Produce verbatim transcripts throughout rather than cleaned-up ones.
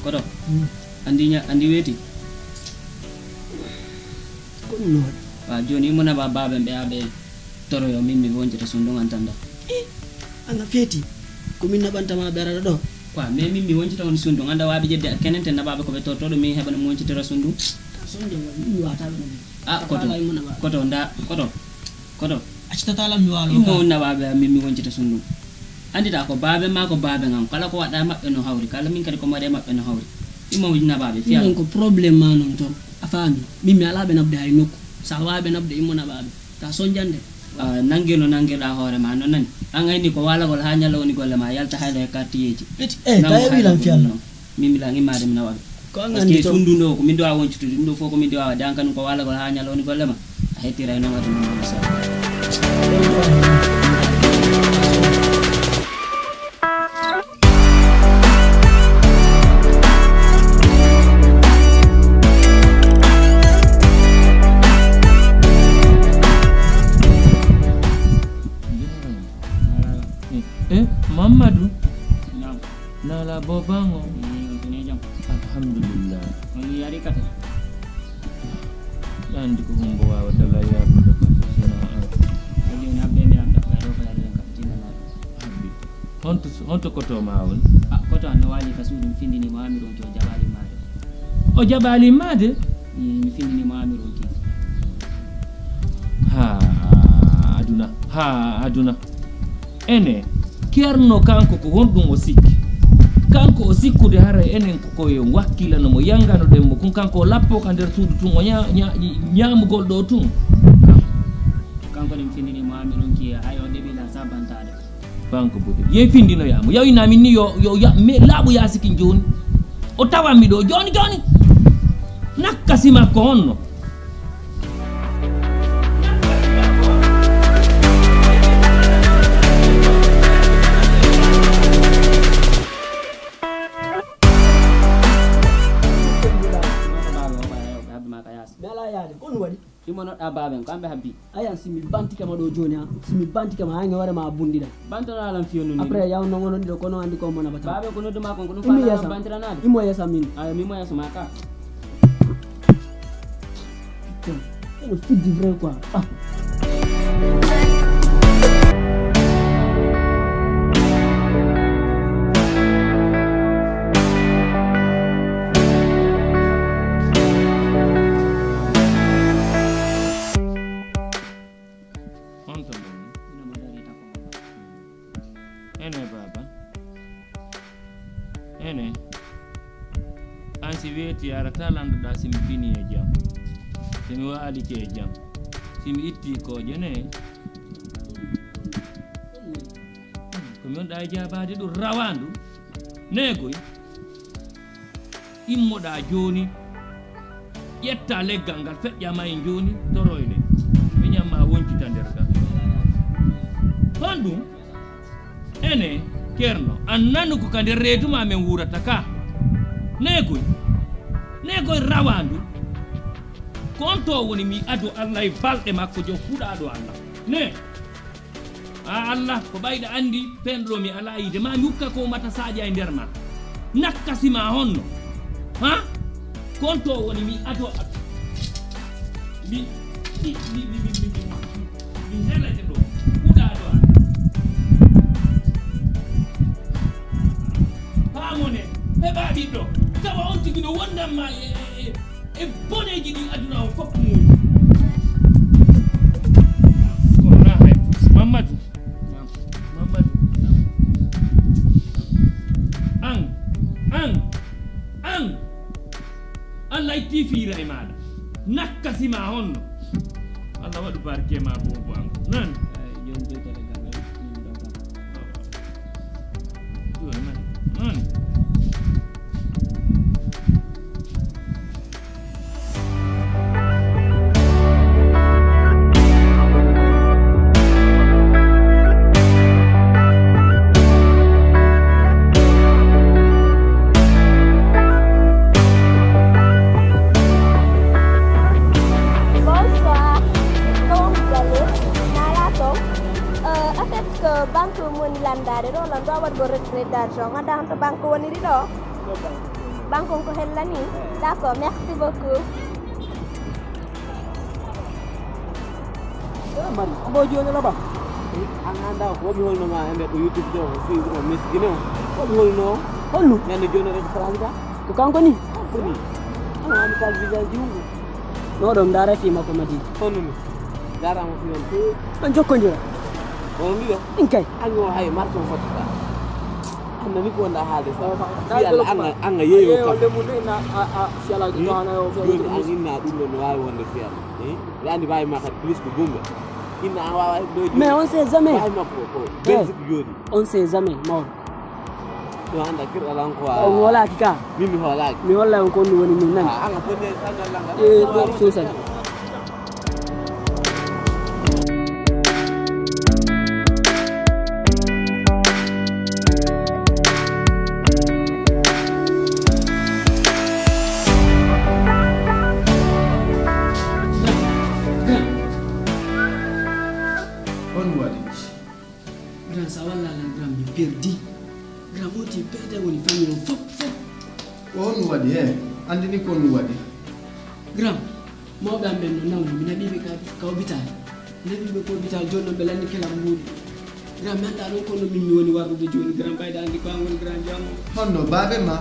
Koto. Hmm. Andi nya-, andi weeti? Ko ɗum no waɗi? Wa jooni mo naɓa baaɓe ɓe aɓe toroyo min mi woncita sundu ngan tanda. Eh, anga feeti. Ko min naɓanta ma ɓe arata ɗo? Quoi, mais min mi woncita on sundu. Anda waɓe jedde kenen te naɓaɓe ko ɓe tortoɗo min heɓa mi woncitira sundu. Ka sonde wa, min mi wata ɓe no. Ah, koto. Ala mo naɓa. Koto nda, koto. Koto. Accitata lam mi waalo. Imo ka. Naɓaɓe min mi woncita sundu. Andita ko baabe ma ko baabe ngam. Kala ko waɗa e maɓɓe no hawri. Kala min kadi ko mi waɗa e maɓɓe no hawri. Imo naɓaɓe fiya. Ɗum ko problème ma non ton. A faami. Min mi ala ɓe naɓde hay nokku. Sa wawi ɓe naɓde imo naɓaɓe. Ka sonjande. Ah, nangir no nangirɗa hoore ma non nani. An ayni ko walagol ha ñalla woni golle ma yalta hayɗo e quartier ji. Eti, eh, tawi wilan fiyalla. Min mi lan immade mi nawaɓe. Ko an andi to. Parce que sundu ndo ko min ɗo a woncitude ɗum ɗo fof ko min ɗo a waɗde an kanum ko walagol ha ñalla woni golle ma. A hettira e noon waɗi ɗum ɗo sa. Eh, Mamadou. Naam. Nala bobango. Mm, on tini jam. Alhamdulillah. On yari kata. Yandi ko humbo wawa dala ya ko do ko sina an. Ajo na be mi am da ka do ka yari ka tina na. Habbi. Honto, honto koto ma on? Ah, koto an no wali ka suudu mi findini mo amiron to jabali mare. O jaɓaali immaade? Mm, mi findini mo amiron ki. Ha aduna, ha aduna. Ene, Ceerno kanko ko honɗum o sikki? Kanko o sikkude haray enen ko koye wakkilano mo, yanganoɗen mo kun, kanko o lappo ka nder suudu tun, o ña-, ña-, ñaamugol ɗo tun. Kanko ɗum findini mo amiron ki, hay o ɗeɓi lan sabbantaade. Banko bote. Yehi findinoyaa mo. Yaw ina min ni yo, yo ya, me laaɓu yaasikin jooni. O tawan mi ɗo jooni jooni. Nakkasi makko honno? Mi alaa yaade. Ko ɗum waɗi? Imo noɗɗa baaben, ko amɓe habbi. Ayan, si mi bantike ma ɗo jooni, ha? Si mi bantike ma, ha nge ware ma a bunɗiɗa. Bantano alam fiyo nuni. Après, yaw non onon ɗiɗo, kono andi ko mona bata. Baaben ko noddu ma kon, ko ɗum fala bantranade. Imo yesa min. Ayo, mi mo yesa ma ka. Putain, on fiddi vrai quoi. Ah. Honto moni? Ene, baaba. Ene. An si weeti, arata landoɗa si mi fini e jam. Si mi waalike e jam. Si mi itti kooƴe ne. Ko mi wonɗa e jaabaade ɗum rawaandu. Neegoy. Immoɗaa jooni, ƴettaa leggal ngal, feƴƴaa ma en jooni, toroyle. Miñan ma woncita nder gal. Honɗum? Ene, Ceerno, an nanu ko ka nder reedu ma men wuurata ka. Neegoy, neegoy rawaandu. Ko on to woni mi ado Allah e balɗe makko jo huɗaaɗo Allah. Ne. A Allah, ko ɓayɗa anndi, penɗo mi alaa yiide ma, mi ukka ko mata saaƴa e nder ma. Nakkasi ma honno? Ha? Ko on to woni mi ato, mi, mi, mi helete ɗo, huɗa ɗo an. Paamone, heɓa ɓiɗɗo, tawa on tigi no wondan ma e, e, e, e boneeji ɗi aduna on fof muuyi. Kono na hay pus. Mamadou. Naam. Mamadou. An, an, an. Allah itti fiira e maaɗa. Nakkasi ma honno. Allah waɗu barke ma boobo an. Nan. Ay, jom joy tele gam en. Ɗum ɗo kam. Ɗum ɗo mari. Nan. Bonsoir. Comment vous allez? Nala to. Euh, en fait, que banque woni landaade ɗo, lan ɗo waɗgol retrait d'argent. Nganndaa honto banque woniri ɗo? Ɓan kon ko hella ni? D'accord, merci beaucoup. Eh, Mari, a ɓo joni la ba? An anda ko mi holno ma hande ko YouTube do, ko Facebook, ko Miss Guinée. Ko mi holno? Holno? Ñande joni rek France ka? Ko kanko ni? Kanko ni. An wani kal visage jungo. No ɗo mi daara fii makko Madi. Honno ni? Daara mo fii on. On jokkondira. On ɗiɗo? In kay. An yo hay marto fotta. An nani ko wonɗa haalde sa. Fii Alla, an, an yeeyo kam. Yeeyo le mun ina a, a, fii Alla. Hmm? Joni an inna ɗum ɗo no waawi wonde fii Alla. Eh? Ɓe andi waawi ma kadi plus ko gumba. Inna an waawa heɓde ɗo. Mais on sait jamais. Waawi makko ko Belgique jooɗi. On sait jamais, mawɗo. Ɗo hannde kirɗa lan quoi. On hoolaaki ka? Min mi hoolaaki. Mi hollay on ko on woni min nani. Ah, an a bonni e sanngal lan ngal. Eh, ɗo sosani. On waɗi. Grand, sa walla lan, grand, mi perdi. Grand, oti perde woni famille o fop, fop. Ko honɗum waɗi? He, anndini ko honɗum waɗi? Grand, mawɓe am ɓen no nawni, mi naɓiiɓe ka, ka hôpital. Mi naɓiiɓe ko hôpital, jooni non ɓe lanni kala mbuuɗi. Grand, mi anndaa ɗon ko no min mi woni warrude jooni. Grand, ɓayda anndi ko an woni grand jam o. Honno baabe ma?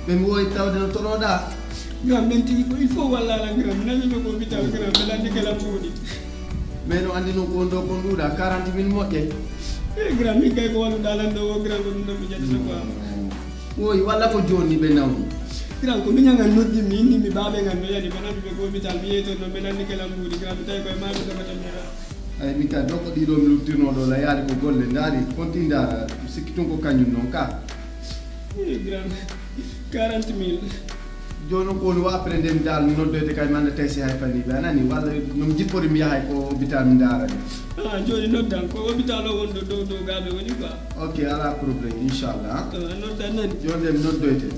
Ɓe mi wowi tawde no tonoɗaa. Grand, min tigi ko il faut walla ala grand. Mi naɓiiɓe ko hôpital grand, ɓe lanni kala mbuuɗi. Mais no anndi non ko on ɗo kon ɗuuɗa, quarante mille moƴƴe. Eh, grand, min kay ko walluɗa lan ɗo o grand, ko ɗum ɗon mi ƴettata quoi. Woy, walla ko jooni ɓe nawni? Grand, ko miñan an noddi mi, inni mi baabe ngan no yani, bana ɓe ko hôpital, mi yehi ton no ɓe lanni kala mbuuɗi, grand, mi tawi koye maaɗum ɗo ɓe tan mi heɗa. Ay, min ka ɗo ko ɗiɗo mi luttirno ɗo la yaade ko golle, ndaari, konti ndaara, mi sikki tun ko kañum non ka. Eh, grand, quarante mille. Jooni ko woni wo après nde mi daal mi noddoyte kay mi annda tawi si hay fani ɓe a nani walla no mi jippori mi yahay ko hôpital mi ndaara ɓe. Ah, jooni noddan ko hôpital o wonɗo dow dow gaaɓe woni quoi. Ok, ala problème, inchallah. Ah, noddan nani. Jooni de mi noddoyte.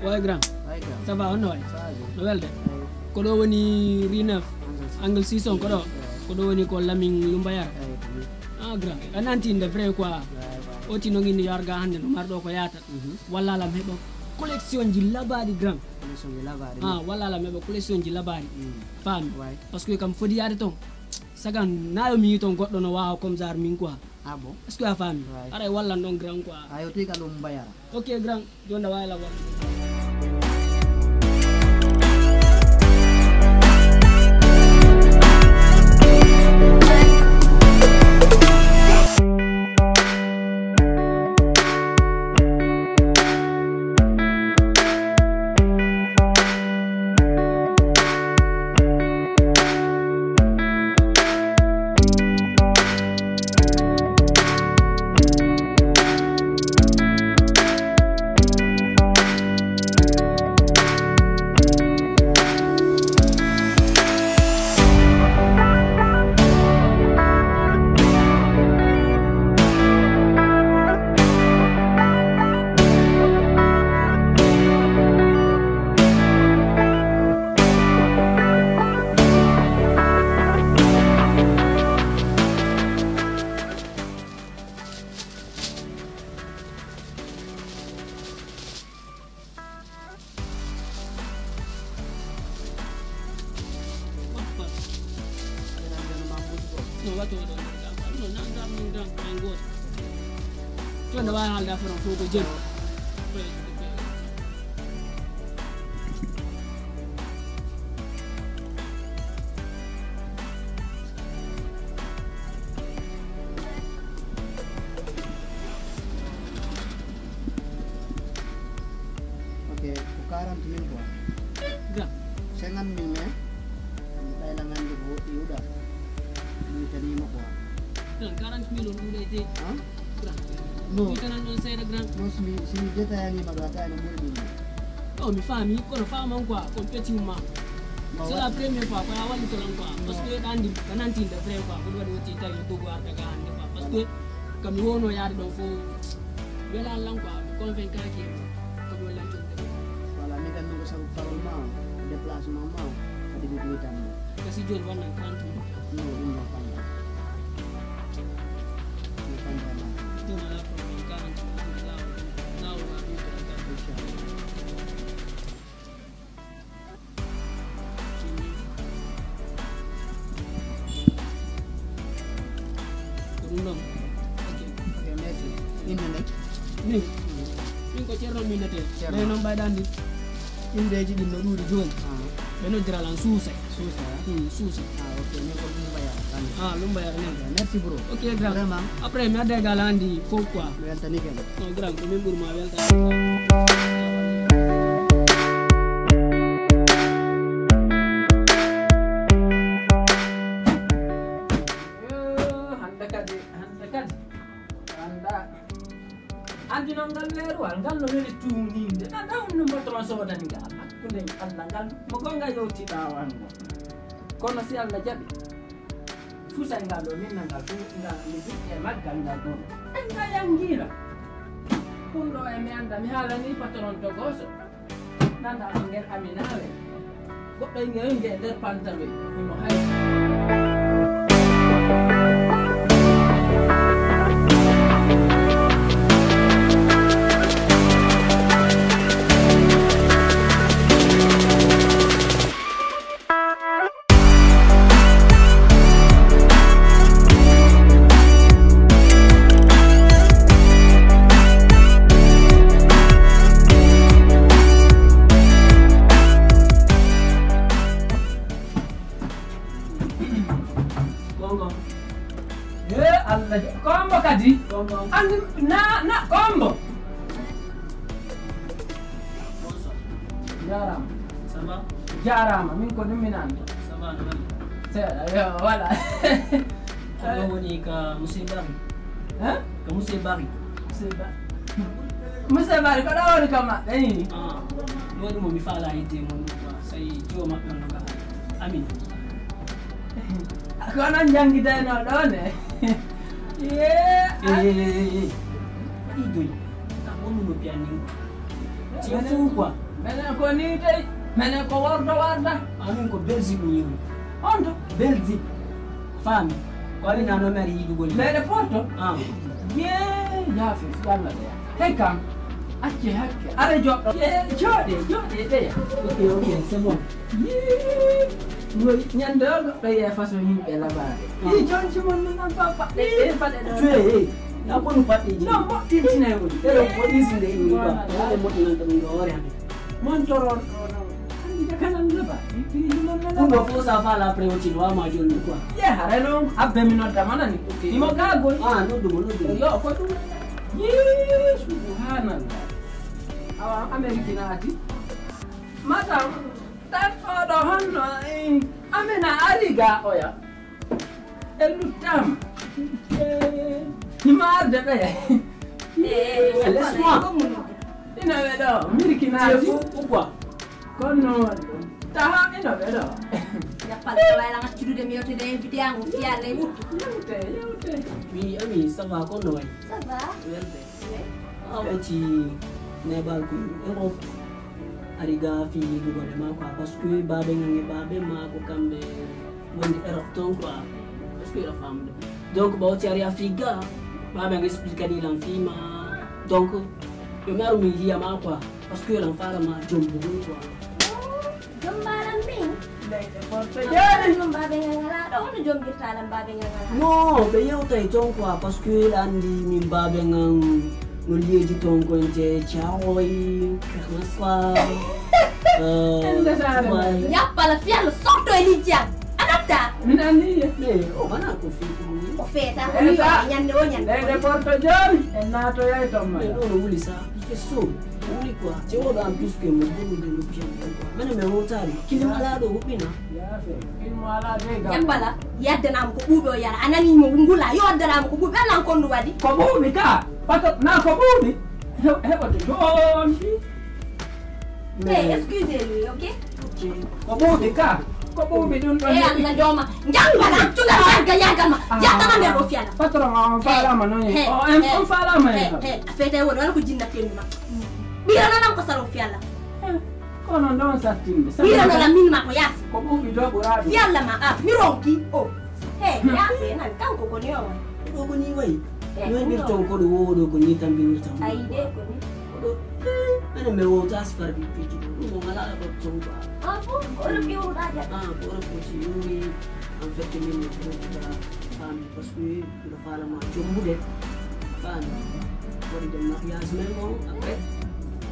Way grand. Way grand. Ça va, honno way? Ça va bien. No welde? Ay. Ko ɗo woni Rue neuf? Angle six. Angle six on ko ɗo? Ay. Ko ɗo woni ko Lamine Lumbayara? Ay, ko ɗum. Ah, grand. A nanti nde vrai quoi. Way, way. Oti no ngini yarga hannde no marɗo ko yaata. Mhm. Walla lam heɓo collection ji labaɗi grand. Collection ji labaɗi. Ah, walla lam heɓo collection ji labaɗi. Mm. Faami. Way. Parce que kam fodi yaade ton. Sagan nayo mi yi ton goɗɗo no wawa comme genre min quoi. Ah bon? Est-ce que a faami? Way. Aray wallan ɗon grand quoi. Ayo, toy ka ɗum mbayara. Ok, grand. Jonde wayla won. Jonde wawi haalde affaire on fof ko jeeyi. Ok, ko quarante mille quoi. Grand. Cinquante mille mais ɓayla ngandi ko woɗɗi yuɗa. Mi tanima quoi. Grand, quarante mille on ɗuuɗay de. Hein? Grand. No. Mi tanan ɗon seeɗa grand. No, si mi, si mi détaillanima ɗo a tawi no ɓuri ɗum. Oh, mi faami, kono faaman quoi, kon petit ma. C'est la première fois ko a wallito lan quoi. Parce que ɗa andi, ka nanti nde vrai quoi, ko ɗum waɗi wotti tawi no dogo arta ga hande quoi. Parce que kam mi wowno yaade ɗon fof. Wela lan quoi, mi convaincu ki. Ko ɗum lantirde. Ɗum ko sabu parole ma on, déplacement ma on, kadi mi ɗuytan ma. Kasi jooni wonnan quarante minutes. Non, ɗum non, fanda. Mi fanda ma. Ɗum alaa problème, quarante minutes, laawol, laawol ma ɗum ko quarante. Inchallah. Ko ɗum ɗon. Ok. Ok, merci. Innde nden? Min? Min ko Ceerno mi innetee. Ceerno. Mais noon mbayɗa anndi, inndeeji ɗin no ɗuuɗi jooni. Ah. Ɓe noddira lan Suuse. Suuse, ah? Hmm, Suuse. Ah, ok. Min ko Lumba Yara, anndi. Ah, Lumba Yara, non. Ok, merci, bro. Ok, grand. Vraiment. Après, mi adda e gal anndi fof, quoi. Mi weltanike ma. Non, grand, ko min ɓuri ma weltaade. Yoo, hannde kadi, hannde kadi. Annda. Anndi noon ngal weeruwal, ngal no weli tuuninde. Nanda ɗum no patron soodani ngal. Hakkunde Allah ngal, mo gonga yewti ɓaawango. Kono si Allah jaɓi, fusay ngal ɗo, min ngal, fu-, ngal, mi duƴƴe maggal ngal ɗon. En ngal yangiila. Ɗum ɗo e mi annda, mi haalani patron Togoso. Nanda ɗo ngel Amina we. Goɗɗo ngel ngel nder pantaloy. Himo hay. Gongo. He Allah, Kombo kadi. Gongo. Anndi na, na Kombo. Bonsoir. Jaaraama. Ça va? Jaaraama, min ko ɗum mi nani. Ça va, no woni? Seeɗa, yo, voilà. Ko ɗo woni ka Monsieur Barry? Hein? Ka Monsieur Barry. Monsieur Barry. Monsieur Barry, ko ɗo woni ka maɓɓe ni? Ah, ɗum waɗi mo mi faala yidde mon, quoi. Sai jiwo maɓɓe on no ka. Amin. Ko onon njanngidaynoo ɗoo ne? Yee, eh, eh, eh, eh. Waɗi doy. Ka wonu no piyanni. C'est fou, quoi. Menen ko ni dey. Menen ko wordo warda. Amin ko Belgique mi yewi. On to? Belgique. Faami. Ko ari nano mi ari yiɗugol. Leyɗe Porto? Ah. Yee, yaafe, Allah ɓeya. Hey kam, acce hakke. Ara joɗɗo. Yee, jooɗe, jooɗe, ɓeya. Ok, ok, c'est bon. Yee, woy, ñande o goɗɗo yee façon yimɓe labaare. Ah. Yee, jonci mon non am fa paɗɗe, ɗe paɗe ɗo. Cuwe, hey. Na konu paɗɗeji. Non, moƴƴintinay woni. Ɗeɗo ko ɗisinde yimɓe ba. Voilà. Ɗe moƴƴinanta ɗum ɗo hoore hande. Mon toror ɗo non. Andi jakanan laba. Ɗum ɗo fof ça va la préoccupé wa ma jonni quoi. Ye haray non abbe mi nodda manani. Ok. Imo gagoy. Ah, noddu mo, noddu mo. Yo ko ɗum. Yee, subhanallah. Awa Amerique naati. Matam, tan oɗo honno, eh, Amina ari ga oya. En luttaama. Eh, himo arde ɓeya. Eh, laisse-moi. Ina ɓe ɗo, mirki naati. C'est fou ou quoi? Kono noon, taha ina ɓe ɗo. Yappal ko wayla accude mi yewtude e vidéo ngo fiyalle wuttu. Yewte, yewte. Oui, ami, ça va, kono wayi? Ça va. Welde. A wacci neeɓal ko Europe. Ari ga fii yigugol e maa quoi, parce que baabe ngan e baabe maa ko kamɓe woni Europe ton quoi. Parce que la femme. Donc, ba wacci ari Afrique ga, baabe ngan explique ni lan fii ma. Donc, yo mi aru mi yiya maa quoi, parce que lan fara ma jombo quoi. Jombaalan min? Leyɗe Porto jooni. Ɗum baabe ngal ngalaa ɗo, hono jombirtaa lan baabe ngal ngalaa? Non, ɓe yewtay ton quoi, parce que eɗa anndi min baabe ngal no liyeji ton ko ente Thiaroye, Kermassar, euh, Ende saare ma. Yappala fiyalla sorto e liƴƴi am. A natta? Min anndi. Mais o wona ko fii ko woni. O feeta, o ni o ñande o ñande. Leyɗe Porto jooni, en naatoyay ton ma. Mais ɗo no wuli sa, il fait chaud. Wuli quoi. Te oɗo en plus que mo ɓurɗo nde noppi am ɗon quoi. Mene mi wowtaali. Kilim alaa ɗo huɓɓina. Yappala, yaddanaama ko ɓuuɓi o yara. A nanii mo ngula, yo addanaama ko ɓuuɓi. Alaa ko ndu waɗi. Ko ɓuuɓi ka. Pato, na ko ɓuuɓi. He-, heɓoto jooni. Eh, excusez-lui, ok? Ok. Ko ɓuuɓi ka. Ko ɓuuɓi ɗum ɗon. Eh, Allah jooma. Njangala, cugal, yagga, yaggal ma. Ah. Yattama nder ɗo fiyala. Patron ma on faalaama noon. He, o, en, he, on faalaama he, en. He, a feetay woni, wala ko jinna tendu ma. Ɓirananam ko salo fiyala. Eh. Onon ɗon sattinde. Wiranola min ma ko yaasi. Ko ɓuuɓi dow ɓuraaɗo. Fiyalla ma a mi ronki o. He yaasi nan kanko ko ni o wayi. Ɗo ko ni wayi. No heɓir ton ko ɗo wowo ɗo ko ni tambinirta mo. Ayi de ko ni. Ko ɗo enen mi wowta si fardi piji ɗo ɗum o ngala ɗo ton quoi. Ah bon ko Europe yowruɗa jam. Ah ko Europe ko si yowri en fait min mi wowta famille. Parce que mbiɗo faalama jombude faami waɗude mariage men o après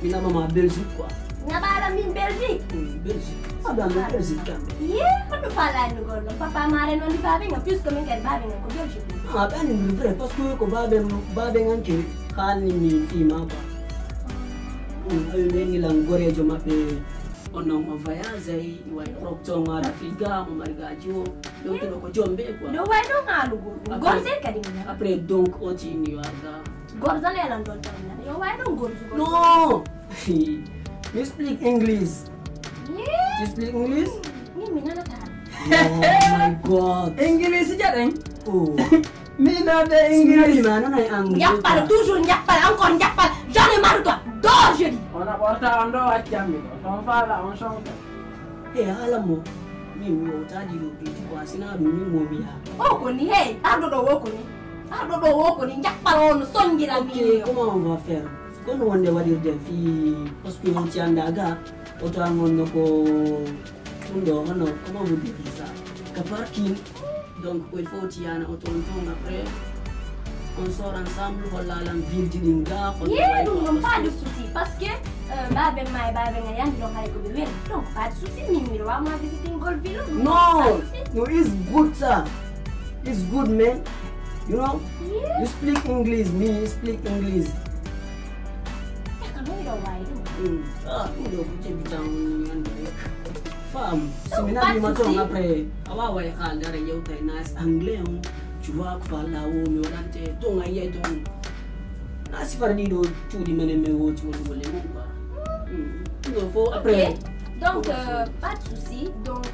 mi naɓama Belgique quoi. Naɓaɗa min Belgique. Belgique aɗa anda Belgique kam. Ye kono faalani gol ɗo papa mare noon ndi baabe ngam puisque min kadi baabe ngam ko Belgique. Ah ɓen vrai parce que ko baabe baabe ngam ke haalni mi fima quoi. Ayo ɓe ngilan gorejo maɓɓe. On non on voyage ay way rokto ngara figa mo marigaji o. Ɗowtuɗo ko jom ɓe quoi. No way ɗon haalugol ɗum gorse kadi mi nana. Après donc o tini yo arga. Gorsa ne lan ɗon tan nana yo way ɗon gorsugol. No. You speak English? You speak English? Min mi nanata. Oh my God. English jaɗen. Oh. Min nande English. Sinani ma nanay English. Jappal toujours jappal encore jappal. J'en ai marre de toi. Dors je dis. On a porté on ɗo accammi ɗo ton faala on sonka. E haala mo min mi wowtaji ɗo piiji quoi sina ɗum min momiya. O koni hey arɗo ɗo wo koni arɗo ɗo wo koni jappal o no songira mi. Ok comment on va faire? Kono wonde waɗirde fii parce que on ci anda ga oto an wonno ko ɗum ɗo hono comment vous dire ça ka parking. Donc ko il faut tiyana o toon toon après on sort ensemble hollalan ville ji ɗin ga. Ye ɗum ɗon pas de souci parce que baben ma e baben a yandi ɗon hay ko ɓe weli donc pas de souci min miɗo wawma visitingol ville. No no is good ça. Is good man. You know you speak English me speak English. Eka no miɗo wawi ɗum. Ah ɗum ɗo ko jebbitan yande. Femme si mi naɓima toon après a wawa e haalde ara yewta e nas anglais on. Tu vois ko falla o mi waɗante toon a yiyay toon. Na sifara ɗiɗo cuuɗi menen min woti woni wole mum quoi. Ɗum ɗo fof après. Donc pas de souci donc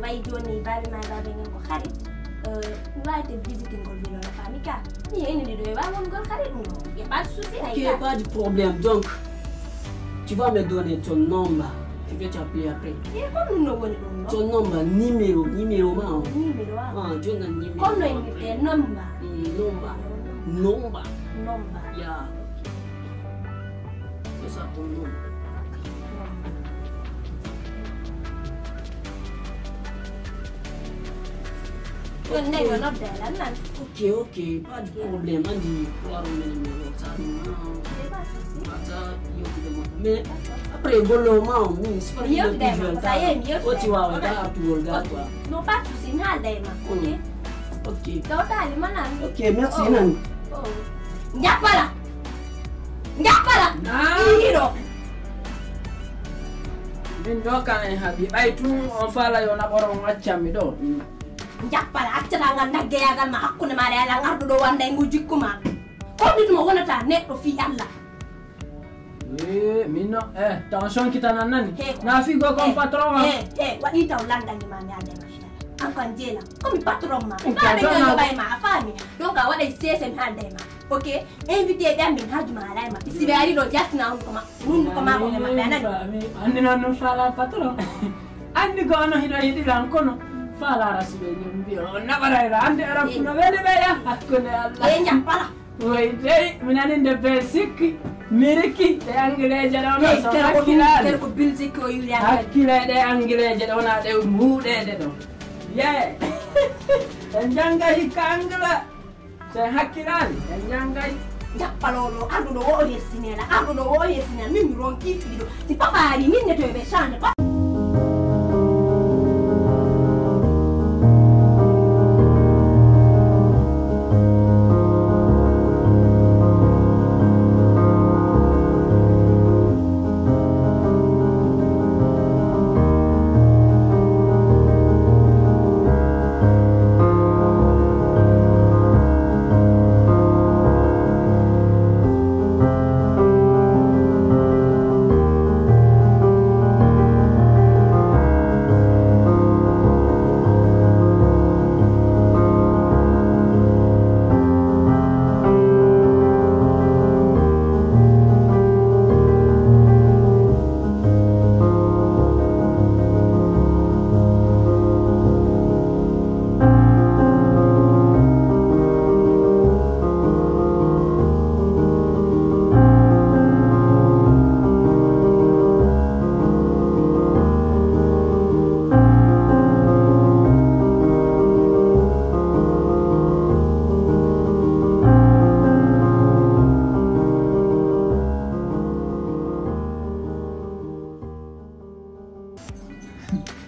wayi joni babe ma babe ngen ko xarit. Mi wawi te visitingol vino no fami ka. Mi heyni ɗiɗo e wawi wongol xarit ɗum ɗo. Y a pas de souci hay ka. Pas de problème donc. Tu vas me donner ton number. Je vais t'appeler après. E comme ɗum no woni ɗum ɗo. Ton number numéro numéro ma o. Numéro a. Ah jonna numéro. Comme no yimɓe number. Number. Number. Number. Yeah. C'est ça ton number. Ɗon nayi o nodda e lan nan. Ok ok. Pas de problème andi waro mene mi wata ɗum wata yewtude makko mais après gollo ma o min sifati yewtude makko sa yehi mi yewtude oti wawa ga artugol ga quoi. Non pas de souci mi haalda e ma ok. Ok. Ɗo taali ma nan. Ok merci nan. Jappala. Jappala. Ihiɗo. Min ɗo kan en haɓi ɓay tun on faala yo naɓoro on accammi ɗo. Jappal a accata ngal naggeyagal ma hakkunde maɗa e ala ngarɗo ɗo wanda e ngu jikku ma. Ko ɗum mo wonata neɗɗo fii Allah. Eh, min no eh tension kitanan nani. Na figo kon patron ma. Eh eh waɗi taw landani ma mi alde ma. An kan jela. Ko mi patron ma. Ba be ngalo bay ma a fami. Donc a waɗay sese mi alde ma. Ok. Invité ɓe amin haaju ma alay ma. Si ɓe ari ɗo jattina on ko ma. Ɗum ko maako e maɓɓe a nani. Anndi noon ɗum faala patron. Anndi ko ono hiɗo yiɗi lan kono faala rasuɓe ñum mbiyo on naɓarayra anndi arab no weli ɓe ya hakkunde allah e jappala. Woy dey mi nani nde belsikki miriki ɗe angileeje ɗo no so hakkilaali. Kere ko bilsikki o yiwri hakkile ɗe angileeje ɗo wona ɗe mbuuɗeede ɗo ye. Ɓe njannga hikka angila. So en hakkilaali en ñanngay. Jappalooɗo arɗo ɗo o hersinela arɗo ɗo o hersinela min mi ronki fiɗo si papaari min ne to ɓe change.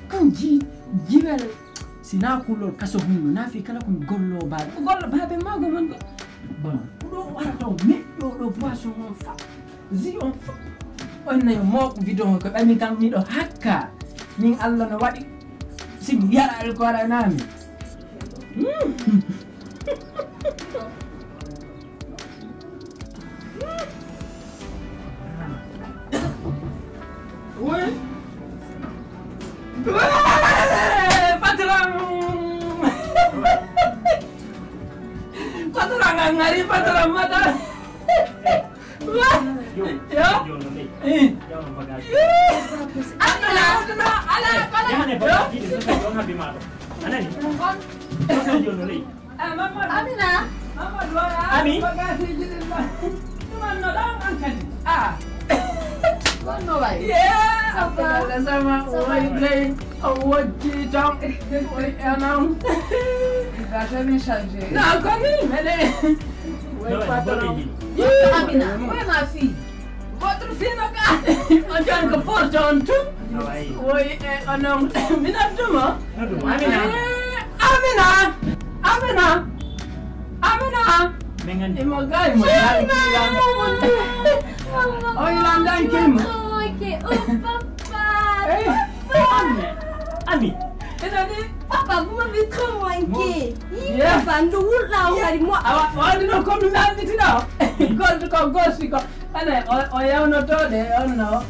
Kan ji, jiwel, si na kulol kaso hunno, na fi kala kun gollo ba. Ko gollo ba be mago man ko. Bon, ko do wara to me do do poisson on fa. Zi on fa. On na mo ko bidon ko be mi kam mi do hakka. Min Allah no wadi. Si yara alquran nami. Oui. Patron. Patron ngari patron mata. Yo. Yo. Eh. Aduna, aduna, ala, ala. Yo. Amina. Ami. Wonno wayi. Yeah. Ça va? Ça va. Oy, Jane. O wojji tan. Oy, anam. Il va jamais changer. Non, comme il me l'a. Oui, patron. Amina, où est ma fille? Votre fille no ka. On dirait que porte on tout. Oui, eh, oh non. Mina duma. Amina. Eh, Amina. Amina. Amina. Imo gay mo. O ilandan kimo. Ok, oh papa. Eh, Ami. Ami. Papa, vous m'avez trop manqué. Papa, ndo wulɗa o ngari mo. Awa, wandi no ko mi nanditi no. Goldo ko gosi ko. Ane, o, o yawnoto de, on no,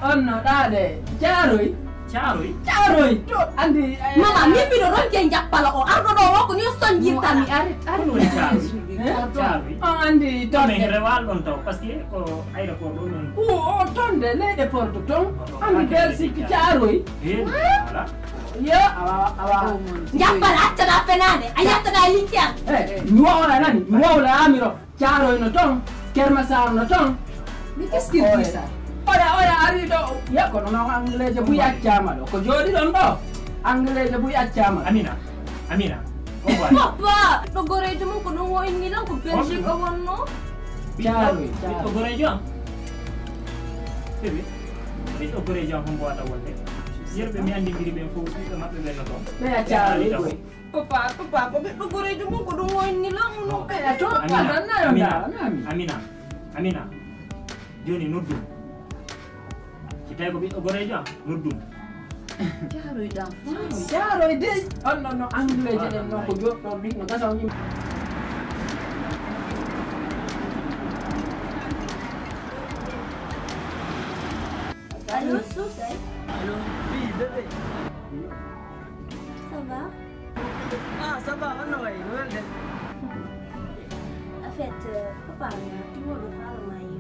on no ɗa de. Caaroy. Caaroy? Caaroy, to andi, eh, mama, min mbiɗo ronki e jappala o. Arɗo ɗo o ko ni o sonjirta mi. Ari, ari. Ko ɗum woni Caaroy? Eh? Caaroy. On andi to. Mais rewal ɗon taw, parce que ko aéroport ɗo ɗon. Ko o ton de, leyɗe porto ton. Andi bel sikki Caaroy. Eh, voilà. Yo, awa, awa. Jappala, accata fenaande, a yettada e likkiyam. Eh, mi wowla nani, mi wowla amiro. Caaroy no ton, Kermasar no ton. Mais qu'est-ce qu'il dit ça? Oya, oya, ari ɗo. Ya, kono no Angleejo buy accama ɗo. Ko jooɗi ɗon ɗo. Angleejo buy accama. Amina, Amina. Papa, ɗo goreejo mum ko ɗum o inni lan ko Belgique o wonno. Caaroy, ɓiɗɗo goreejo am. Bébé, ɓiɗɗo goreejo am hombo waɗa wonde. Yerɓe mi anndindiri ɓen fof, ɓiɓɓe maɓɓe ɓen no ton. Ɓe a Caaroy koy. Papa, papa, ko ɓiɗɗo goreejo mum ko ɗum o inni lan o non kay. To Amina, Amina, Amina, Amina. Jooni noddum. Si tawi ko ɓiɗɗo goreejo am, noddum. Caaroy ɗam. Caaroy de. On non no Angleejo ɗen non ko joɗɗon ɗin no gasa on yimɓe. Allô, Sousay? Allô, oui, bébé. Ça va? Ah, ça va, on va y, nouvelle de. En fait, euh, papa, tu vois le phare m'a eu.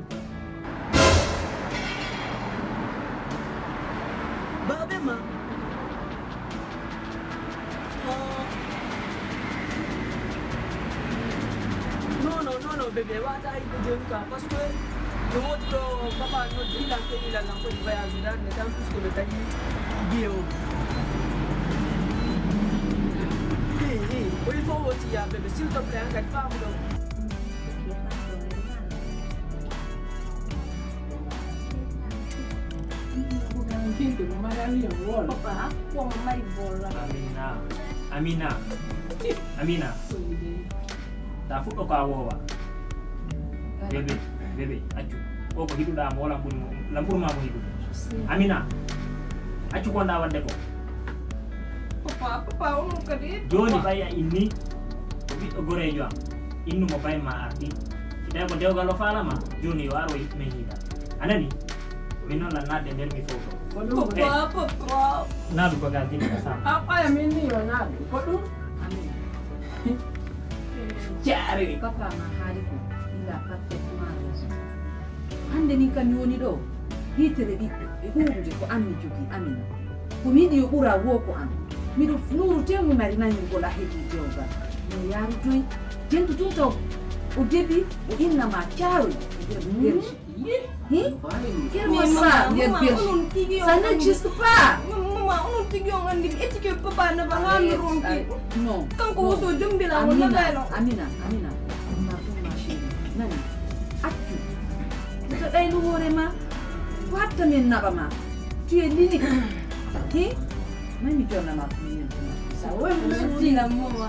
Babe ma. Oh. Non, non, non, non, bébé, wata ay ko joni ka, parce que no woɗɗo papa no dilla ke ila lan ko voyage dan ne tan plus ko be tagi biyo. Eh, eh, ko il faut woti ya bébé, s'il te plaît, an kadi famu ɗo. Papa, ko mo mari bolla. Amina. Amina. Amina. Ta fuɗɗo ko a wowa. Bébé, bébé, accu. O ko hiɗuɗa mo, lamɓuru mo, lamɓuru ma mo hiɗuɗo. Amina. Accu ko nda wadde ko. Papa, papa, on kadi. Joni ɓay a inni ko ɓiɗɗo goreejo am. Innu mo bay ma arti. Si tawi ko dewgal o faalama, joni yo ar o men yiida. A nani? Min noon lan naatde nder mi fowto. Ko ɗum. Papa, papa. Naadu bagage ɗi ka sam. A ɓaya min ni yo naadu. Ko ɗum? Amin. Jaari. Papa ma haali ko. Il a parfaitement raison. Hannde min kam mi woni ɗo, hiitere ɓiɓɓe e huurude ko an mi jogii, Amina. Ko mi yiɗi yo ɓura woo ko an. Miɗo nuuru tew mi mari nangirgol a heɓii dewgal. Miɗo yaarudoy. Jentu tun taw o debi o inna ma Caaroy e nder Belgique. Hi? Kermasar nder Belgique. Ça n'existe pas. Maman, onon tigi on anndi mi étiquette papa na ba ngam mi ronki. Non. Kanko woso jombila mo na baylo. Amina, Amina. Pardon ma chérie. Nani? Accu. Ko ɗaylu hoore ma. Ko hatta min naɓa ma. Tu es l'unique. Hi? Mami jonna ma ko min yeltuma. Sa woni mi suutina mo ma.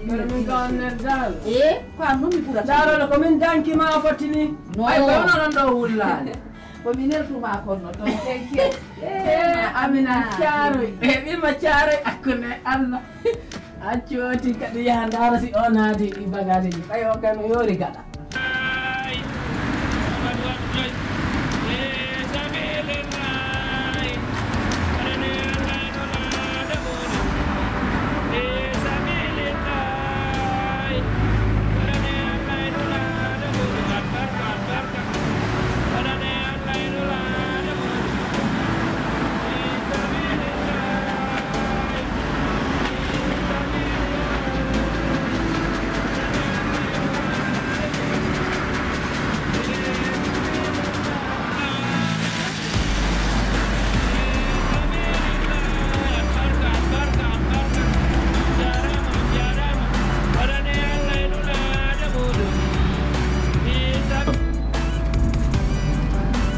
Kono min ko on ner dal. E ko an noon mi ɓurata. Darole ko min danki ma o fottini. No. Ay ko on onon ɗo wullaani. Ko min neltuma kono to tenke. E Amina Caaroy. E ɓima Caaroy akkune Allah. Accu oti kadi yaha ndaara si o naati e bagaaji ɗi. Ɓay on kay no yoori gaɗa.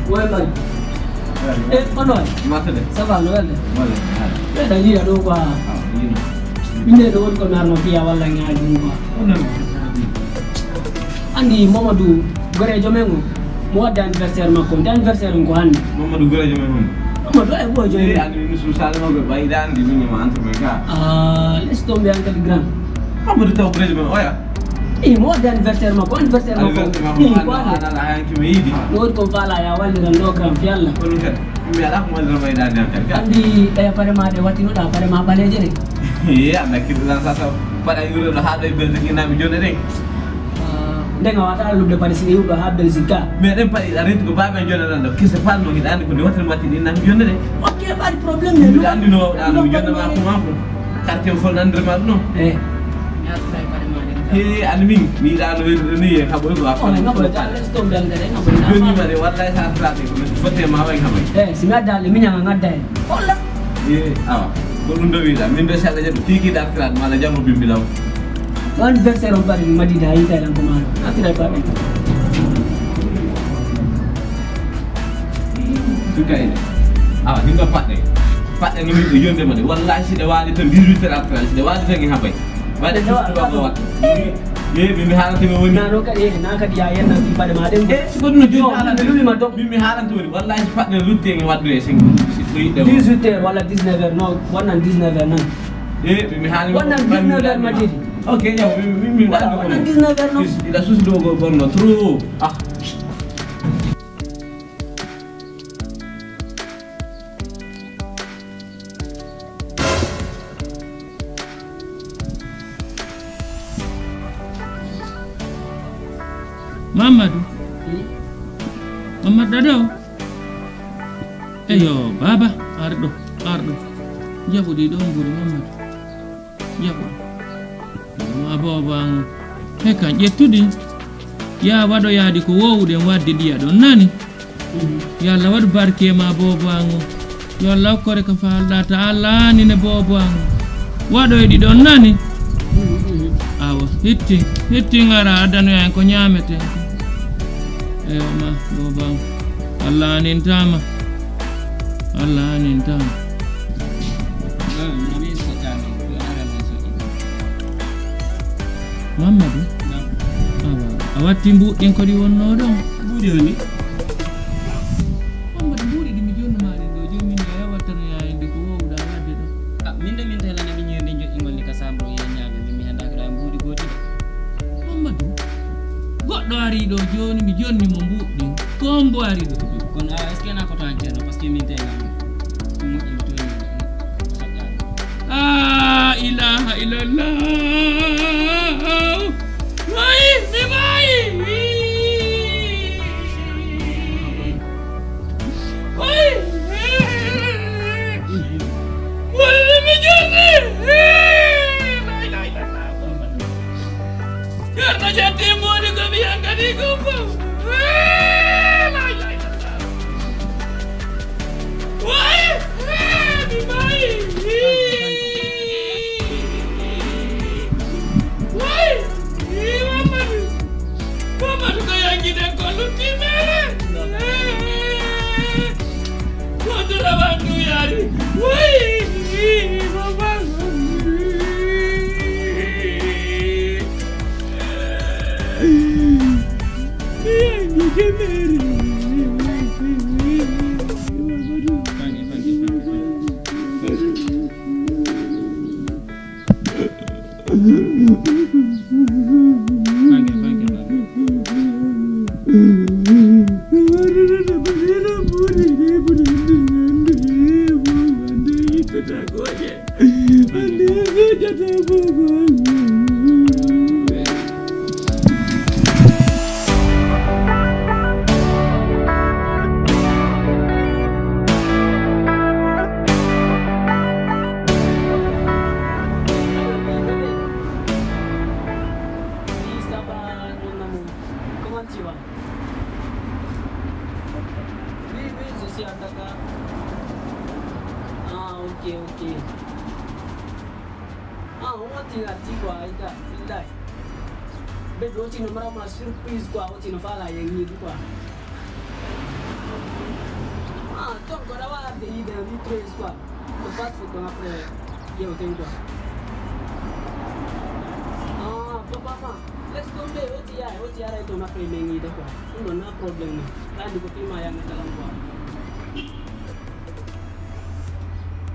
Woy man. E, onon. Matale. Ça va, no welde? Wala. Ɓe da yiya ɗo quoi. Ah, yino. Inde ɗo woni ko narno fiya walla ŋaji ɗum quoi. Onon. Andi Mamadou, gorejo men o. Mo wadde anniversaire makko. Nde anniversaire on ko hannde. Mamadou gorejo men hon. Mamadou, e ɓoy joyi. E, andi mi su salma ɓe ɓayda andi min ma entre men ka. Ah, laisse tomber an kadi grand. Mamadou taw gorejo men oya. E mo wadde anniversaire makko, anniversaire makko. Anniversaire makko. E, ko hannde. Ala hanki mi yidi. No woni kon faala ya walliran ɗo grand fi Allah. Ko ɗum kadi. Mi ala ko wallira mayda andi an kadi. Andi ɗaya paɗe ma ɗe wattinoɗa paɗe ma ɓaleeje ɗe. E, anda kirɗa sa sa paɗa yuro ɗo ha ɗo e Belgique ina mi jonde ɗen. Ah, nden a wata lubde paɗe si ɗe yuɓɗo ha Belgique ka. Mais ɗen paɗe a renti ko baaba en jonde ɗan ɗo. Kese paɗno hiɗa andi ko nde wattani watti ɗin na mi jonde ɗen. Ok, paɗe problème ne. Miɗa andi no wawɗa no mi jonde ma ko ma ko. Quartier fof nandiri ma ɗum. Eh. He, ani min, mi yiɗano welude ni, e haɓoy ko a fana. Ngabo da leston bel ngare, ngabo da. Joni ma de, wallahi sa artirade ko fotte ma way haɓay. Eh, si mi adda le miña ngadda en. Holla. E, awa. Ko ɗum do wiɗa, min be sala jaɓi tigi da artirade mala jammo bimbi law. Anniversaire on paɗe mi madida yita lan ko ma. Artirade paɗe. Sukayɓe. Awa, ɗin ɗo paɗɗe. Paɗɗe no min ɗo yonde ma de. Wallahi si ɗe waali tan dix-huit heures après, si ɗe waali tan e haɓay. Waɗe ɗe waali ɗo waɗa. Ye, min mi haalata mi woni. Na no kadi, na kadi ya yenna fi paɗe ma ɗen. E, si ko ɗum no joni haalata. Min mi haalata woni. Wallahi si paɗɗe lutti en waddu e sengo. Si ko yiɗde o. Dix-huit heures walla dix-neuf heures, non, wonnan dix-neuf heures nan. E, min mi haali. Wonnan dix-neuf heures ma tidi. Ok, yaw, min, min, min. Wala, wonnan dix-neuf heures non. Ila susi dogo bonno trop. Ah. Mamadou. Mamadou Dado. Eyo, baba, arɗo, arɗo. Jaɓuɗi ɗo mburu Mamadou. Jaɓo. Ma boobo an o. He kan ƴettuɗi. Ya waɗoyaadi ko woowuɗen waɗde ɗiya ɗon nani. Yo Allah waɗu barke ma boobo an o. Yo Allah hokkore ko faalɗa ta Allah aanine boobo an o. Waɗoyɗi ɗon nani. Awa, hitti, hitti ngara addanoya en ko ñaameten. Eyo ma boobo an o. Allah aanintama. Allah aanintama. Mamadou. Awa, a watti mbuuɗi ɗin ko ɗi wonno ɗon? Mbuuɗi holi? Mamadou, mbuuɗi ɗi mi jonnumaa ɗin ɗo, jooni min mi wattanoyaa en ɗi ko woowuɗaa waɗde ɗo. Ah, min de min tawi lan e miñirde joƴƴingol ni ka sambro yen ñaaɓe, min mi anndaa ko ɗa mbuuɗi gooti de. Mamadou, goɗɗo arii ɗo jooni mi jonni mo mbuuɗi ɗin. Ko hombo arii ɗo jooni? Kono a, est-ce que na ko to an ceerno? Parce que min tawi lan ɗum moƴƴi mi tooni. La ilaha illallah. Way, mi maayi. Way. Walla mi jonni. La ilaha illallah. Ceerno Jatti mboɗi ko mi yankani ko fof. La ilaha illallah. Way! Hey, mi maayi! Way! Hey, Mamadou! Mamadou ko yangi den ko lutti mere! Hey! Ko dura bandu yari! Way! Ok, ok. Ah, on watti ngati quoi, ita, billahi. Be do tino mara ma surprise quoi, o tino fala yengi quoi. Ah, ton ko da wa de ide ni tres quoi. Ko fast ko après. Yo tengo. Ah, papa ma. Laisse tomber, o ti ya, o ti ya rai to ma pe mengi de quoi. Non, na problème. Kandi ko tima ya ngatalan quoi.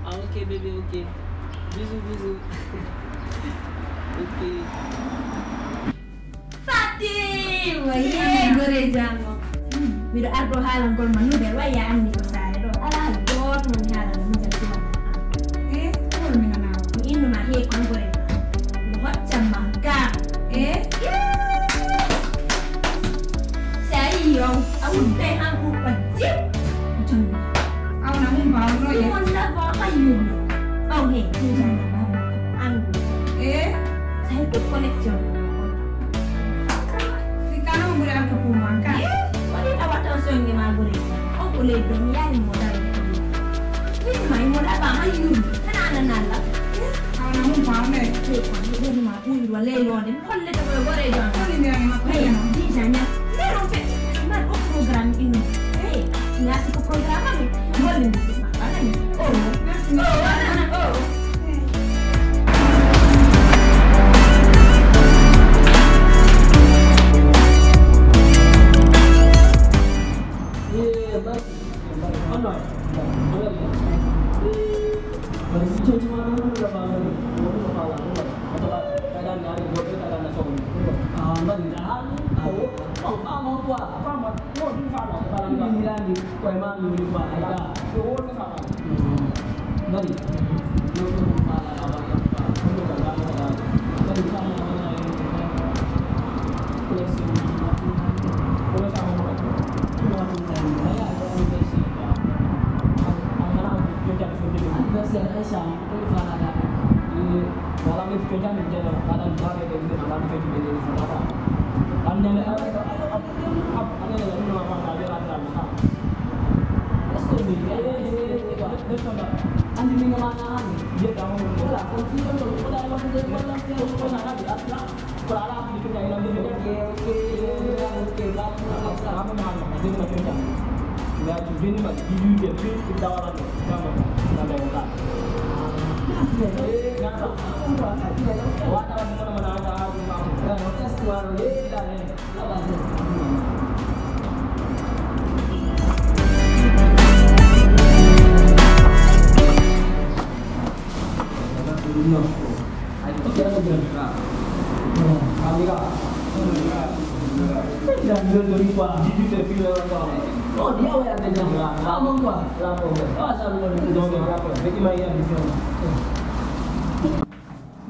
Ah, ok, bébé, ok. Bisous, bisous. Ok. Fatima, ye, gore jango. Miɗo ardo haalangol ma nouvelle, way ya anndi ko saare ɗo. Alaa hay gooto mo mi haalano nouvelle tuma. Eh, ko hol mi nanaa? Mi inno ma he ko an gore. Mi hoccan ma ga. Eh? Sa yi yon, a wudde han ko jip. Aw na mun ba no ye. Mon la ba hayu. Aw he, ni jana ba. Angu. Eh? Sa yi ko connection. Si kana mo buri an ko puma ka. Eh? Wani a wata songe ma gore. O ko le don ya ni mo dai. Ni ma mo la ba hayu. Kana na na la. Eh? Aw na mun ba me. Ko ko ni ma. Ɓuri wa leylonde mi hollete koye goreejo am. Hollindirani makko. Hey, déjà ña. Mbeɗon feƴƴi. Mbaɗ o programme ino. Hey, merci ko programme ami. Hollindi. Anani. Oh, merci. Oh, anana. Oh. Anniversaire Aïcha.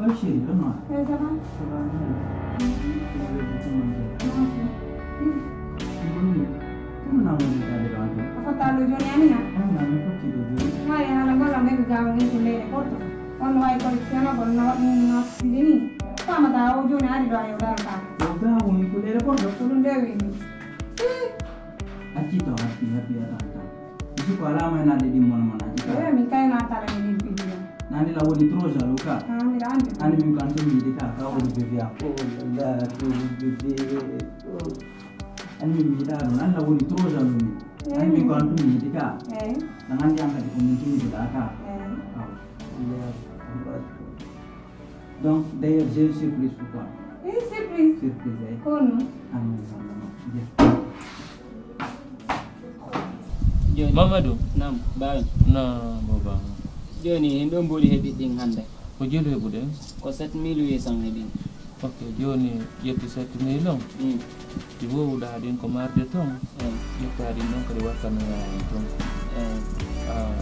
Oi, chérie, donne-moi. Eh, ça va ? Ça va bien. Merci. Comment on est allé dans le... Apa tahu joni Amina? Ah, non, mais faut que tu le dises. Mari, hala golla me ga ngi ko le porto. On way ko siana ko no no sidini. Kama da o joni ari do ayo dal ka. O ga woni ko le porto. Ko dum de wini. Acci to hatti, hatti, ata, ata. Isi ko alama e nadde ɗin mona mona, acci ka. Eh, min kay na tala ni min pidi. Nani la woni trop jaloux ka. Ah, mi randi. Ani min kan to mi de ka, ka woni bébé a. Oh, la, la, to bébé. Oh. Ani min mi da, nani la woni trop jaloux ni. Eh, ani min kan to mi de ka. Eh. Na nandi an ka ko min to mi de ka. Eh. Ah. Ya. Donc, d'ailleurs, j'ai une surprise pour toi. Une surprise ? Surprise, eh. Kono ? Ah, non, non, non, non. Bien. Joni. Mamadou. Naam, baawen. Naam, baba. Joni, en ɗon mboɗi heɓi ɗin hannde. Ko jelu heɓude? Ko sept mille huit cents heɓi. Ok, joni ƴettu sept mille on. Mm. Ɗi wowuɗaa ɗin ko marde ton. Mm. Ƴettaa ɗin ɗon kadi wakkanoyaa en ton. Mm. Ah,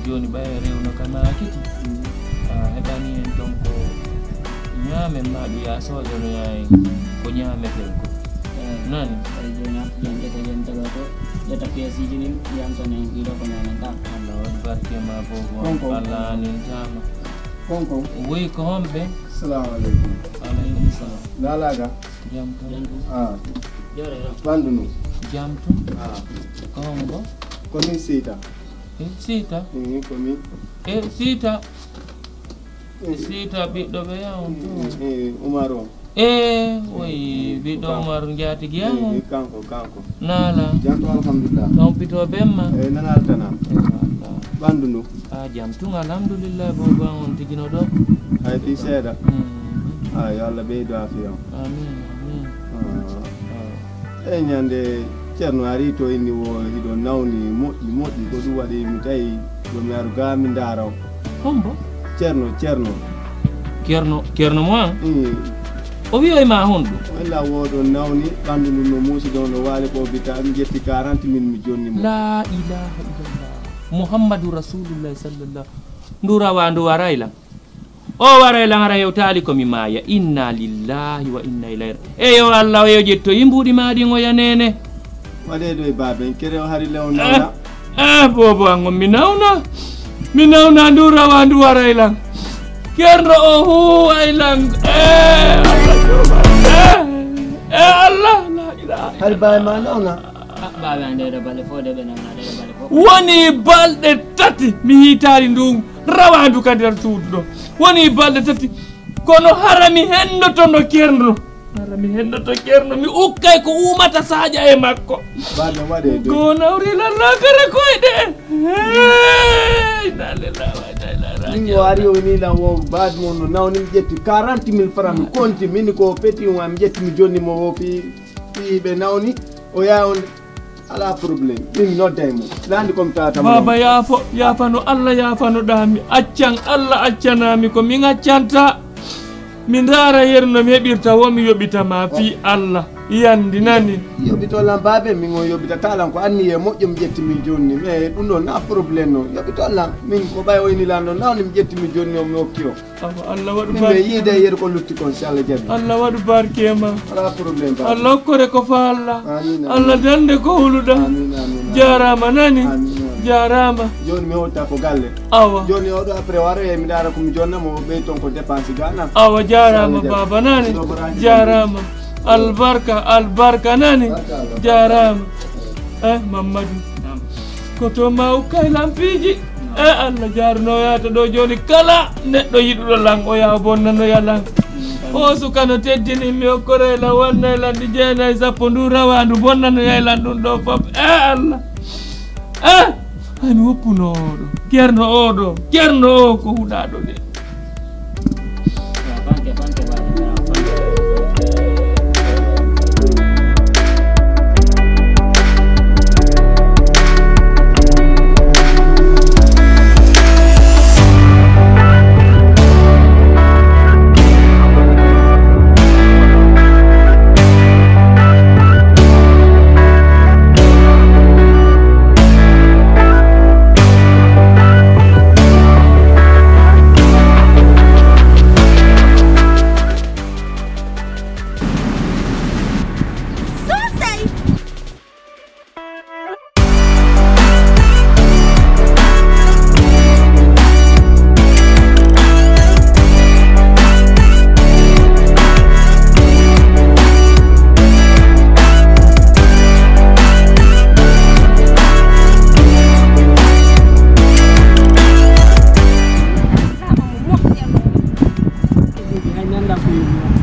joni ɓay rewno kana kiti. Mm. Ah, heɓani en ton ko ñaamen ma ɗu yaa soƴanoyaa en ko ñaameten ko. Mm. Nani? Ay, joni artu jan ƴetta jan taga ko, ƴetta pièce ji ɗin, yan son en ɗiɗo ko ñaamen ta. Allah waɗi barke ma bobo. Konko. Allah anin tama. Konko. Woy ko homɓe? Salamu aleykum. Aleykum salam. Lalaga. Jam tan. Ah. Jore ro. Bandu nu. Jam tan. Ah. Ko hombo? Ko min Seyta. E Siita. Eyi, ko min. E Siita. Eyi. Siita ɓiɗɗo ɓeya on to. Eyi, Umar on. E, woyi, eyi, ɓiɗɗo ko kanko. Umar njaatigi an on. Eyi, kanko, kanko. Naala. Jam to, alhamdulillah. Tompito bemma. Eyi, nana altana. Eyi, Allah. Ɓanndu ndu. A jam tun, alhamdulillah, boobo an on tigi no ɗo. Hay fii seeɗa. Mm. A, yo Allah ɓeydu afiya on. Amin, amin. Ah. Ah. Eyi, ñande Ceerno ari to inni wo hiɗo nawni moƴƴi, moƴƴi, ko ɗum waɗi mi tawi yo mi aru ga mi ndaara o. Hombo? Ceerno, Ceerno. Ceerno, Ceerno mo an? Mm. O wi'oy ma honɗum? Walla woɗo nawni ɓanndu ndu no muusi ɗon no waali ko bita mi ƴetti quarante mille mi jonni mo. La ilaha illallah. Muhammadu Rasulullah sallallahu. Ndu rawa ndu waray lan. O waray lan hara hewtaali ko mi maaya. Inna lillahi wa inna ilayhi ra-, eyo Allah, o yo ƴettoyi mbuuɗi maa ɗin o ya neene. Waɗee ɗo e baaben, kere o hari lew nawna. Eh, eh, boobo an on mi nawna. Mi nawna ndu rawa ndu waray lan. Ceerno o huway lan. Eh, Allah, eh, eh, Allah, la ilaha. Hari baay ma nawna. Ah, baabe an ɗeɗo balɗe fof de ɓe nawna ɗeɗo balɗe fof. Woni balɗe tati mi hiitaali ndu rawaandu ka nder suudu ɗo. Woni balɗe tati. Kono hara mi hendotono Ceerno. Hara mi hendoto Ceerno. Mi ukkay ko ummata saaƴa e makko. Baabe waɗee de. Ko nawri lan lakara koyɗe. Hey, inna lillahi wa inna ilayhi raji'un. Min o ari o ni lan wo baade mon no nawni mi ƴetti quarante mille francs mi konti min ko peti o am ƴetti mi jonni mo wo fii, fii ɓe nawni o yaa on. Alaa problème. Min nodday mo. Laandi ko mi tawata mo. Baaba, yaafo, yaafano Allah, yaafano ɗaami. Accan Allah, accanami ko min accanta. Mi ndaara yeru no mi heɓirta wo mi yoɓita ma fii Allah. Yandi nani. Yoɓito lan baabe, min on yoɓitata lan ko anniye moƴƴo mi ƴetti min jonni. Mais ɗum ɗon na problème non. Yoɓito lan. Min ko ɓay o ini lan ɗon nawni mi ƴetti mi jonni on mi okki o. Awa, Allah waɗu barke. Min ɓe yiide e yeru ko lutti kon, si Allah jaɓi. Allah waɗu barke e ma. Alaa problème, ba. Allah okkore ko fa Allah. Amin, amin. Allah dande ko huluɗa. Amin, amin, amin. Jaaraama nani. Amin, amin. Jaaraama. Jooni mi hewta ko galle. Awa. Jooni oɗo après waro e mi ndaara ko mi jonna mo ɓey ton ko dépense ga na. Awa, jaaraama. Si Allah jaɓi. Baaba nani. Ɗo ko raji. Jaaraama. Albarka, albarka nani. Barka Allah. Jaaraama. Eh, Mammadu. Naam. Ko to ma ukkay lan piiji. Naam. Eh, Allah jaarno yaata ɗo jooni kala neɗɗo yiɗuɗo lan o yaa bonnanoya lan. Mm, o suka no teddini mi o korey lan wannay lan ɗi jeenay sappo ndu rawaandu bonnanoyay lan ɗum ɗo fof. Eh, Allah. Eh, hani woppuno oɗo. Ceerno oɗo. Ceerno o ko huɗaɗo de. Sosai.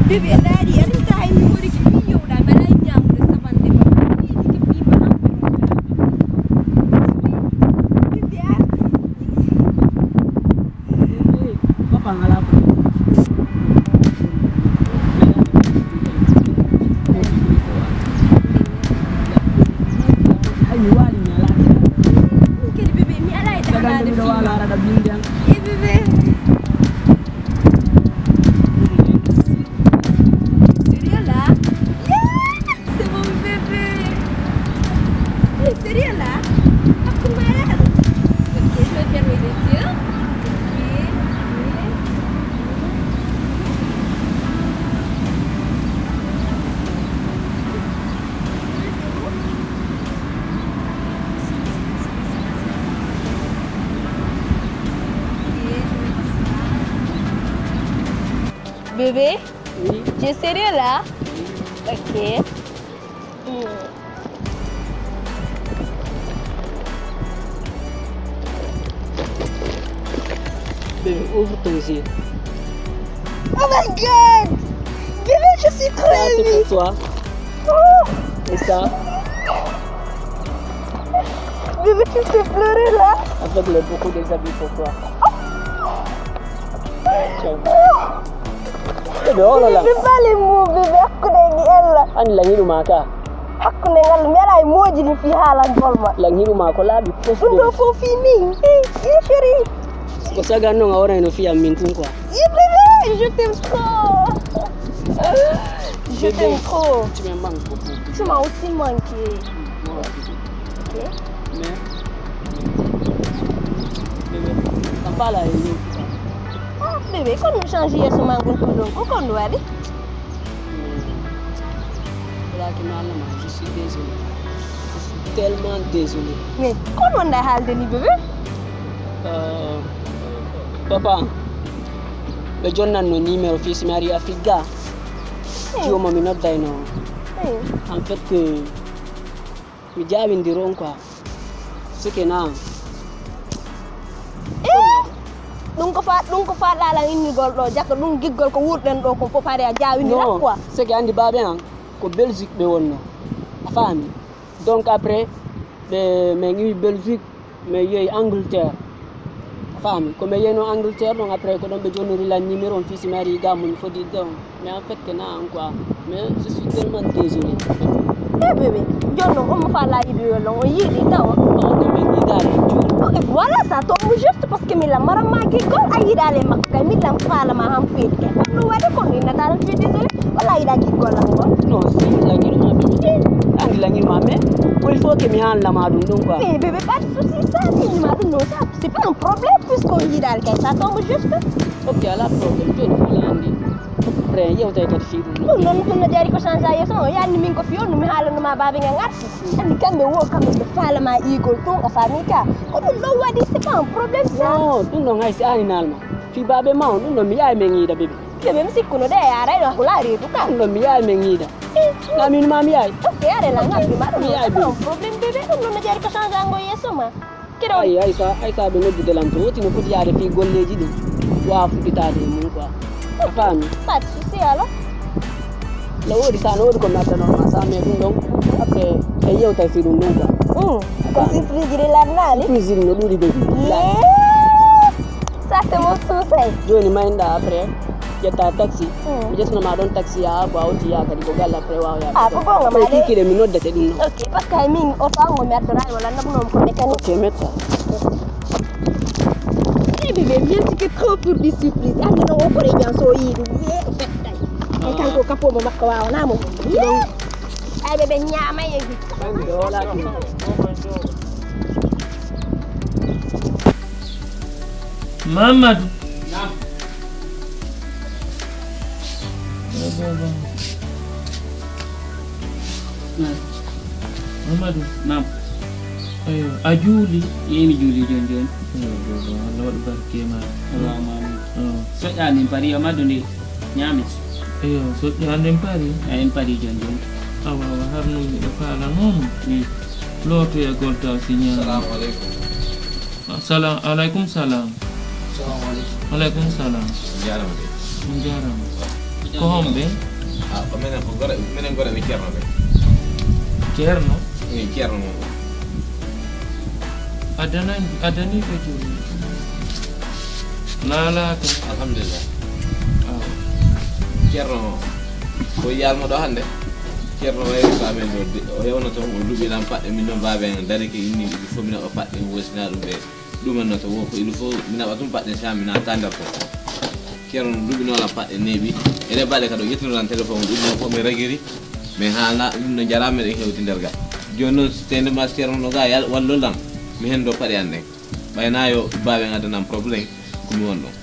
Bébé, ndaari, a renta hay mi horike fii yowɗa, mbaɗa ñaamude saɓande ma. Miijike fii ma am. Bébé, a. Papa, ngala ko. Hay mi waali mi alaa. Min kadi bébé, mi alaa e ɗaanaade fii ma. E bébé. Sérieux là? Yeah! C'est mon bébé. T'es sérieux là? Hakkunde ma e aɗa. Ok, je vais fermer les yeux. Ok, ok. Bébé, oui. Tu es sérieux là? Oui. Ok. Hmm. Ouvre tes yeux. Oh my God! Bébé, je suis trop émue. Ça, c'est pour toi. Oh! Et ça? Bébé, tu me fais pleurer là. Avec le beaucoup des habits pour toi. Ciao. Bébé, oh là là. Bébé, pas les mots, bébé. Hakkunde e Allah. An la ngiɗu ma ka. Hakkunde ngal mi alaa e moojini fii haalangol ma. La ngiɗu ma ko laaɓi pos. Ɗum ɗo fof fii min. Eh, eh, chérie. Ko sagan noon a wonayno fiyam min tun quoi. Eh, bébé, je t'aime trop. Je t'aime trop. Tu me manques beaucoup. Tu m'as aussi manqué. Moi aussi. Ok. Mais, bébé, ka faala e yewtude. Ah, bébé, kono mi change yeeso ma ngol ko ɗon. Ko kon waɗi? Walaaki mi haalna ma, je suis désolé. Je suis tellement désolé. Mais kono wonɗa e haalde ni, bébé? Euh, papa, ɓe jonnanno numéro fii si mi ari Afrique ga. Eh. Jooma mi noddayno. Eh. En fait que mi jaawindiro on quoi. Sike na. Eh! Ɗum ko fa, ɗum ko faɗɗa lan innugol ɗo, jaka ɗum giggol ko wuurɗen ɗo ko fof hari a jaawindi lan quoi. Sike andi baabe an ko Belgique ɓe wonno. A faami? Donc après, ɓe, min iwi Belgique, min yehi Angleterre. A faami? Ko min yehno Angleterre ɗon, après ko ɗon ɓe jonnori lan numéro on fii si mi ari ga mo mi foti ɗon. Mais en fait que na an quoi. Mais je suis tellement désolé. Eh bébé, jooni noon on mo faala yiɗoyol on, on yiɗi tawa. On ɗo min yiɗaali jooni. Oh, et voilà, ça tombe juste parce que mi lammaran ma giggol, a yiɗaali e makko kay, min lam faala ma han feeti kay. Kono ɗum waɗi kono innata lan, je suis désolé. Walla a yiɗa giggol lan ngol? Non, si, langiɗo ma bébé. Anndi langiɗo ma, mais il faut que mi haalna ma ɗum ɗum quoi. Eh bébé, pas de souci, ça, si ma ɗum non, ça, c'est pas un problème, puisqu'on yiɗaali kay, ça tombe juste. Ok, alaa problème, jooni fof la anndi. Après, yewtay kadi fii ɗum. Ɗum noon, ɗum no jaari ko change a yeeso, o yaanni min ko fii on, no mi haalanno ma baabe ngal arti. Anndi kamɓe wo, kamɓe ɓe faala ma igol tun, a faami ka. Ko ɗum ɗon waɗi, c'est pas un problème, ça. Non, ɗum ɗon hay si aani naalma. Fii baabe ma on, ɗum ɗon mi yaay men yiida bébé. Bébé, mi sikkuno de, a yaray ɗon, ko laa reedu ka. Ɗum ɗon mi yaay men yiida. Eh, na min ma mi yaay. Ok, are la ngabbi ma ɗum. Mi yaay c'est pas un problème, bébé. Ɗum ɗon no jaari ko change ango yeeso ma. Kiɗo. Ay, ay sa, ay sa ɓe noddude lan to, woti no foti yaade fii golleeji ɗin. Waawa fuɗɗitaade e mum quoi. A faami? Pas de souci, alors. No woodi sa, no woodi ko mi addanoo ma sa, mais ɗum ɗon, après, en yewtay fii ɗum ɗum quoi. Mm. Ko surprise ɗi lannaali? Surprise ɗi no ɗuuɗi de. Yeah. Ça, c'est mon souci. Jooni mayinɗa après, ƴetta taxi. Mm. Mi ƴettana ma ɗon taxi, yaa, ko a hawti yaa kadi ko galle après waawa yaade. Ah, ko goonga ma de. Kikiɗe mi noddete ɗum ɗon. Ok, parce que hay min oto ango mi addoraani wala naɓunoom ko mécanique. Ok, metta. Eh, bébé, merci que trop pour des surprises. Anndi noon o kore jan so yii ɗum. Yee, o fettay. Ay kanko kapo mo makko waawanaa mo. Yee. Ay, bébé, ñaama yehi. Mamadou. Naam. Eh, baba. Naam. Mamadou. Naam. Ayo, a juuli? Eyi, mi juuli jooni jooni. Ayo, baba, Allah waɗu barke ma. Allahumma amin. Oh. Soƴƴa min pari, Amadou nde ñaami. Ayo, soƴƴa min pari? Eyi, min pari jooni jooni. Awa, awa, har no miɗo faala noon. Mm. Lootoya golta si ñaami. Salamu aleykum. Salam, aleykum salam. Salamu aleykum. Aleykum salam. On jaaraama de. On jaaraama. Ko homɓe? Ah, ko minen ko Gora, minen Gora wi Ceerno de. Ceerno? Wi Ceerno. A dana, a dani ɓe juri. Laalaaka. Alhamdulillah. Awa. Ceerno, ko yiyal mo ɗo hannde? Ceerno wayri ko amen ɗo de, o yewno toon, o luɓi lan paɗɗe, min noon baaba en darike inni, il faut mi naɓa paɗɗe, mi wosina ɗum ɓe. Ɗumen no to wo ko il faut mi naɓa tum paɗɗe sa mi naata nder fof. Ceerno ɗum luɓinoo lan paɗɗe neeɓi. Ene baɗe kadi o ƴettino lan téléphone, ɗum ɗo fof mi ragiri. Mi haalna ɗum no njaraa meɗen hewti nder ga. Jooni noon, tende ma Ceerno no ga yal-, wallo lan. Mi hendo paɗe an ɗen. Ɓay na yo baawen addanam problème, ko mi won ɗon.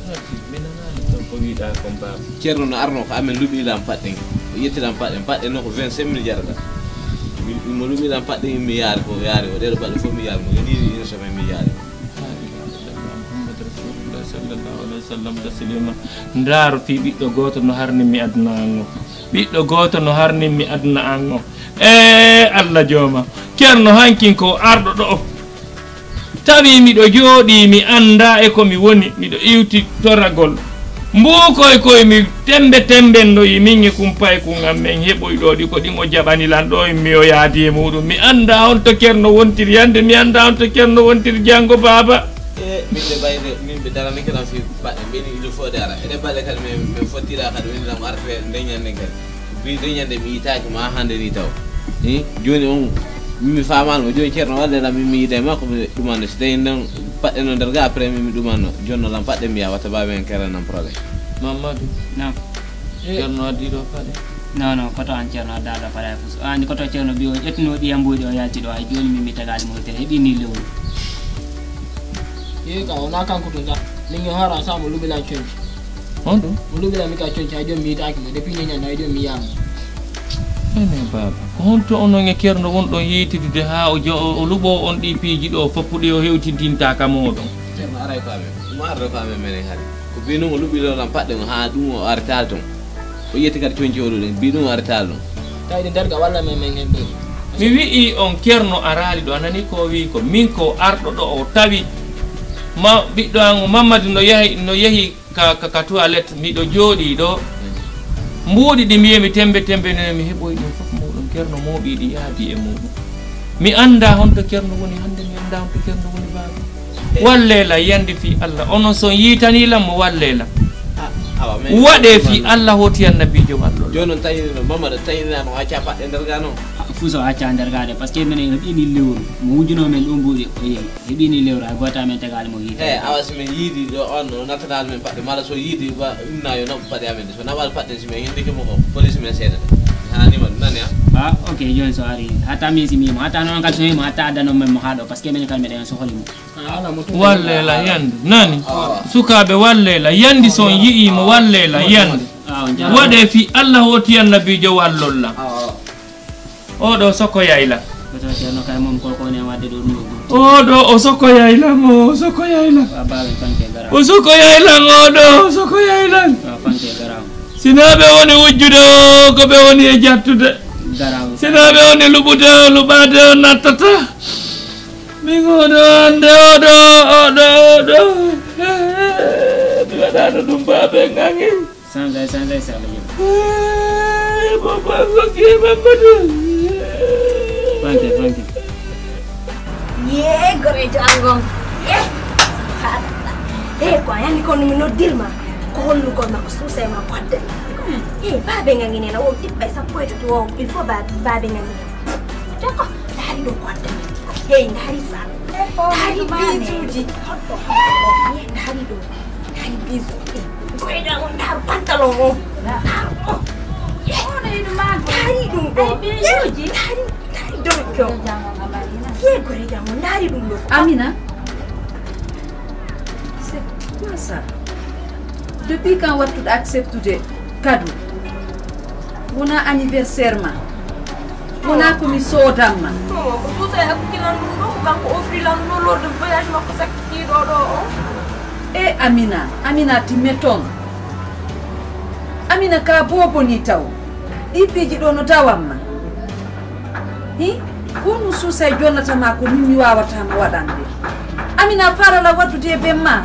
Hadi, mi nanaani toon ko wiɗaa kon, baaba. Ceerno no arno ko amen luɓi lan paɗɗen. O ƴetti lan paɗɗen. Paɗɗen no ko vingt-cinq mille jarata. Mi, mo luɓi lan paɗɗen, mi yaari ko, yaari o. Ɗeɗo paɗɗe fof mi yaari mo. Yonii une semaine mi yaari. La ilaha illallah, Muhammad Rasulullah sallallahu alaihi wasallam taslima. Ndaaro fii ɓiɗɗo gooto no harni mi aduna an o. Ɓiɗɗo gooto no harni mi aduna an o. Ee, Allah jooma. Ceerno hankin ko arɗo ɗo. Tawi miɗo jooɗii, mi anndaa e ko mi woni, miɗo iwti toragol. Mbuukoy koy mi tembe tembendoyi min e kumpay kun am men heɓoy ɗo ɗi ko ɗin o jaɓani lan ɗo mi o yaadi e muɗum. Mi anndaa on to Ceerno wontiri hannde, mi anndaa on to Ceerno wontiri janngo baaba. E min ɓe bayde, min ɓe daranike lan fii baɗɗe, mbeni il faut de ara. Eɗe baɗɗe kadi min, min fottira kadi woni lan artre nde ñande kadi. Bi de ñande mi yitaaki ma hannde ni taw. Hi, jooni on, min mi faamaano, jooni Ceerno walle lan min mi yiida e makko, mi ɗumanno. Si tawi non paɗɗe non nder ga, après min mi ɗumanno. Jonno lan paɗɗe mbiya wata baabe en kere nan problème. Mamadou. Naam. Ceerno addi ɗo paɗe. Non, non, koto an Ceerno adda ɗo paɗe fus. An koto Ceerno bi o ƴettuno ɗi yambuɗi o yalti ɗo, ay jooni min mi tagaali mo tel heɓi ni lewru. Yeega, wona kanko tun sa. Min mi hoora sa mo luɓi lan conci. Honɗum? Mo luɓiɗa mi ka conci, hay jooni mi yitaaki mo. Depuis ñañande, hay jooni mi yiyaama. Ene baaba, ko honto onon e Ceerno wonɗon yeytidude haa o jo-, o luɓoo on ɗii piiji ɗoo fof ɗi o hewtidinta ka mooɗon? Ceerno aray ko amen. Mo ardo ko amen menen hari. Ko bii non o luɓiɗo lan paɗɗe mo haa ɗum o artaali ton. O yetti kadi conci o ɗum, bii ɗum o artaali ɗum. Tawi ɗi nder ga walla men, men en ɓe. Mi wi'i on Ceerno araali ɗo, a nani ko o wi'i ko min ko arɗo ɗo o tawi ma ɓiɗɗo an o Mammadi no yahi, no yahi ka, ka, ka toilette, miɗo jooɗii ɗo. Mbuuɗi ɗi mbi'e mi tembe tembe no mi heɓoyi ɗum fof muɗum, Ceerno mooɓii ɗi yaadi e muɗum. Mi anndaa honto Ceerno woni hannde, mi anndaa honto Ceerno woni baaba. Wallee lan yandi fii Allah, onon son yiitanii lan mo wallee lan. Ah, awa, men waɗee fii Allah hooti annabiijo wallo lan. Jooni non tawi no Mamada tawi no acca paɗɗe nder ga non. Ah, fuu so acca nder ga de, parce que minen heɓini lewru. Mo wujunoo men ɗum mbuuɗi, o yehi. Heɓini lewru, hay gooto amen tegaali mo yiite. Eh, awa si men yiidi ɗo on, no nattataal men paɗɗe, mala so yiidi ba, inna yo naɓu paɗɗe amen de. So naɓaali paɗɗe, si men yindike mo ko, police men seedata. Mi haanima ɗum, nani, ah? Ah, ok, jooni so ari, hatta min si mi mo, hatta noon kadi so mi mo, hatta addanon men mo haa ɗo, parce que minen kadi meɗen sohli mo. Ah, ala mo tun. Wallee lan yande, nani? Ah. Sukaaɓe, wallee lan yande, so on yi'ii mo, wallee lan yande. Ah, on jaaraama. Waɗee fii Allah hooti annabiijo wallon lan. Ah. Oɗo sokoyay lan. Koto Ceerno kay mum ko ko ne wadde ɗo ɗum ɗo. Oɗo o sokoyay lan, o sokoyay lan. Wa baaɓe fanke gara. O sokoyay lan, oɗo o sokoyay lan. Wa fanke gara. Sinaa ɓe woni wujjude o, ko ɓe woni e jattude. Gara. Sinaa ɓe woni luɓude o, luɓaade o nattata. Min oɗo hannde, oɗo, oɗo, oɗo. Mi waɗaano ɗum baaɓe ngangi. Sanzay, sanzay, sanzay. Eh, papa, ko ke Mamadou? Fanke, fanke. Ye, gorejo angon. Ye, subhanallah. Eh, ko a yani ko mi noddirma? Ko hollugol ma ko suusay ma ko adda. Eh, baabe ngangi nena o ɗiɓɓay sappo e tati o, il faut ba-, baabe ngangi nena. Joko, dari ɗo ko adda. Hey, dari sa. Dari bijuji. Dari ɗo. Dari bisu. Goyɗa on, dar pantalon o. Dar o. Dari ɗum ɗo. Dari, dari dorko. Ye goyɗa on, dari ɗum ɗo. Amina. C'est quoi ça? Depuis quand wattuɗo acceptude cadeau? Wona anniversaire ma. Wona ko mi soodamma. Maman, ko Suusa e hakkilan ɗum ɗo, ko kanko offri lan ɗum ɗo lors de voyage makko sakkiɗo ɗo o. E Amina, Amina timme toon. Amina ka bobo ni taw. Ɗi piiji ɗo no tawamma. Hi? Ko no Suusa e jonnata ma ko min mi wawata ma waɗande. Amina farala waddude e ben ma.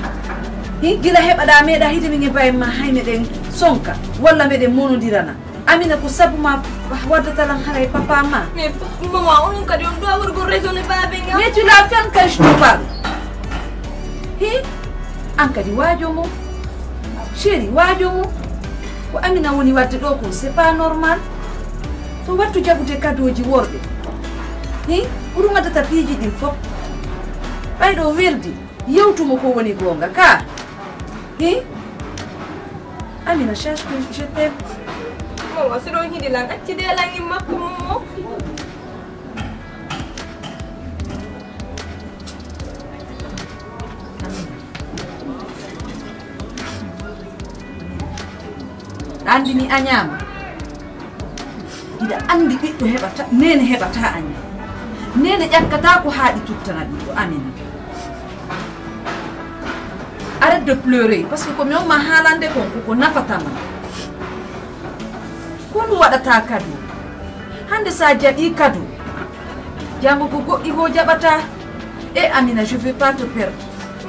Hi? Gila heɓaɗa meɗa hide min e bayen ma hay meɗen sonka. Walla meɗen monodirana. Amina, ko sabu ma waddata lan haray papa ma? Mais maman, on kadi on doit avoir raison e baabe ngam. Mais tu la femme que je te parle. Hi? An kadi waajo mo. Chéri, waajo mo. Ko Amina woni wadde ɗo kon, c'est pas normal. To wattu jaɓude kadooji worɓe. Hi? Ko ɗum waddata piiji ɗin fof. Ɓayɗo weldi, yewtu mo ko woni goonga ka. Hi? Amina, cherche que je t'aime. Momo, si ɗon hiɗi lan, acci de lan in makko, Momo. Andi mi añaama. Hiɗa andi ɓiɗɗo heɓata, nene heɓata aña. Nene ƴakkata ko haaɗi tuttana ɓiɗɗo, Amina. Arrête de pleurer, parce que ko mi on ma haalande kon, ko ko nafata ma. Ko ɗum waɗata kado. Hande sa jaɓi kado, jango ko goɗɗi goo jaɓata. Eh, Amina, je veux pas te perdre.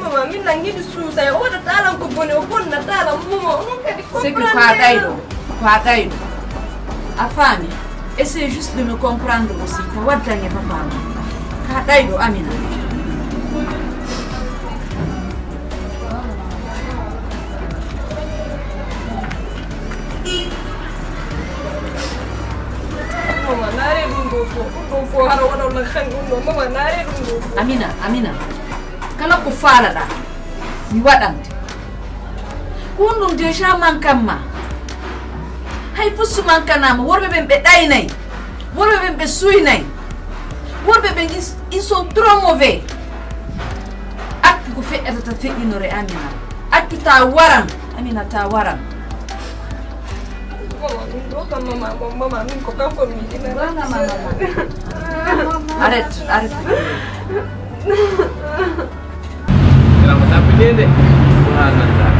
Maman, min nangi di suusa, o waɗata lan ko bone, o bonnata lan, maman, onon kadi. C'est que ko a ɗayɗo, ko a ɗayɗo. A faami? Essaye juste de me comprendre aussi, ko waddani papa ma. Ko a ɗayɗo, Amina. Maman, naare ɗum ɗo fof, ɗum ɗo fof, hara waɗa lan han ɗum ɗo, maman, naare ɗum ɗo fof. Amina, Amina, kala ko faalaɗa, mi waɗante. Ko honɗum déjà mankan ma? Hay fof so mankanaama, worɓe ɓen ɓe ɗaynay, worɓe ɓen ɓe suynay, worɓe ɓen ils, ils sont trop mauvais. Accu ko feƴƴata ta feƴƴinore, Amina. Accu ta waran, Amina, ta waran. Maman, min ɗo kam, maman, maman, maman, min ko kanko mi yiɗi, mi Wala ma, maman. Arrête, arrête.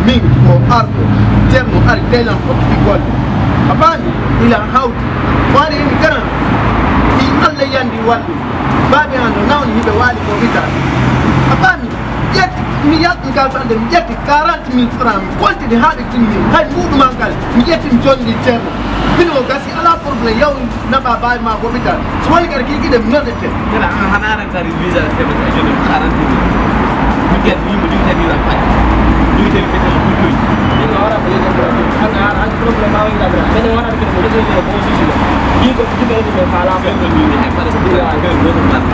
Min ko arɗo, Ceerno ari, gaylan fof ɗi golle. A faami? Ila hawti. Waɗi heen garan. Fii Alla yandi wallu. Baabi an no nawni hiɓe waali ko witaa. A faami? Ƴetti, mi yaltini kalfande, mi ƴetti quarante mille francs, mi koltini haa ɗe timmi. Hay mbuuɗu man kala, mi ƴetti, mi jonni Ceerno. Min o gasi, alaa problème, yaw naɓa baabi ma hôpital. So woni kadi kikiɗe, mi noddete. Kala an hana aran kadi visa keɓe sa jonni quarante mille. Mi ƴetti, mi ɗum tani ran kadi. Ɗum tani fete mo kultoy. Min o ara ko yedde ko. An ara an problème ma woni kadi. Men o ara ko yedde ko. Ko suusi mo. Ɗi ko ɗum ɓe ɗum ɓe faala. Ɓe ɗum ni hay paɗe ko ɗum. Ɓe ɗum ɗum.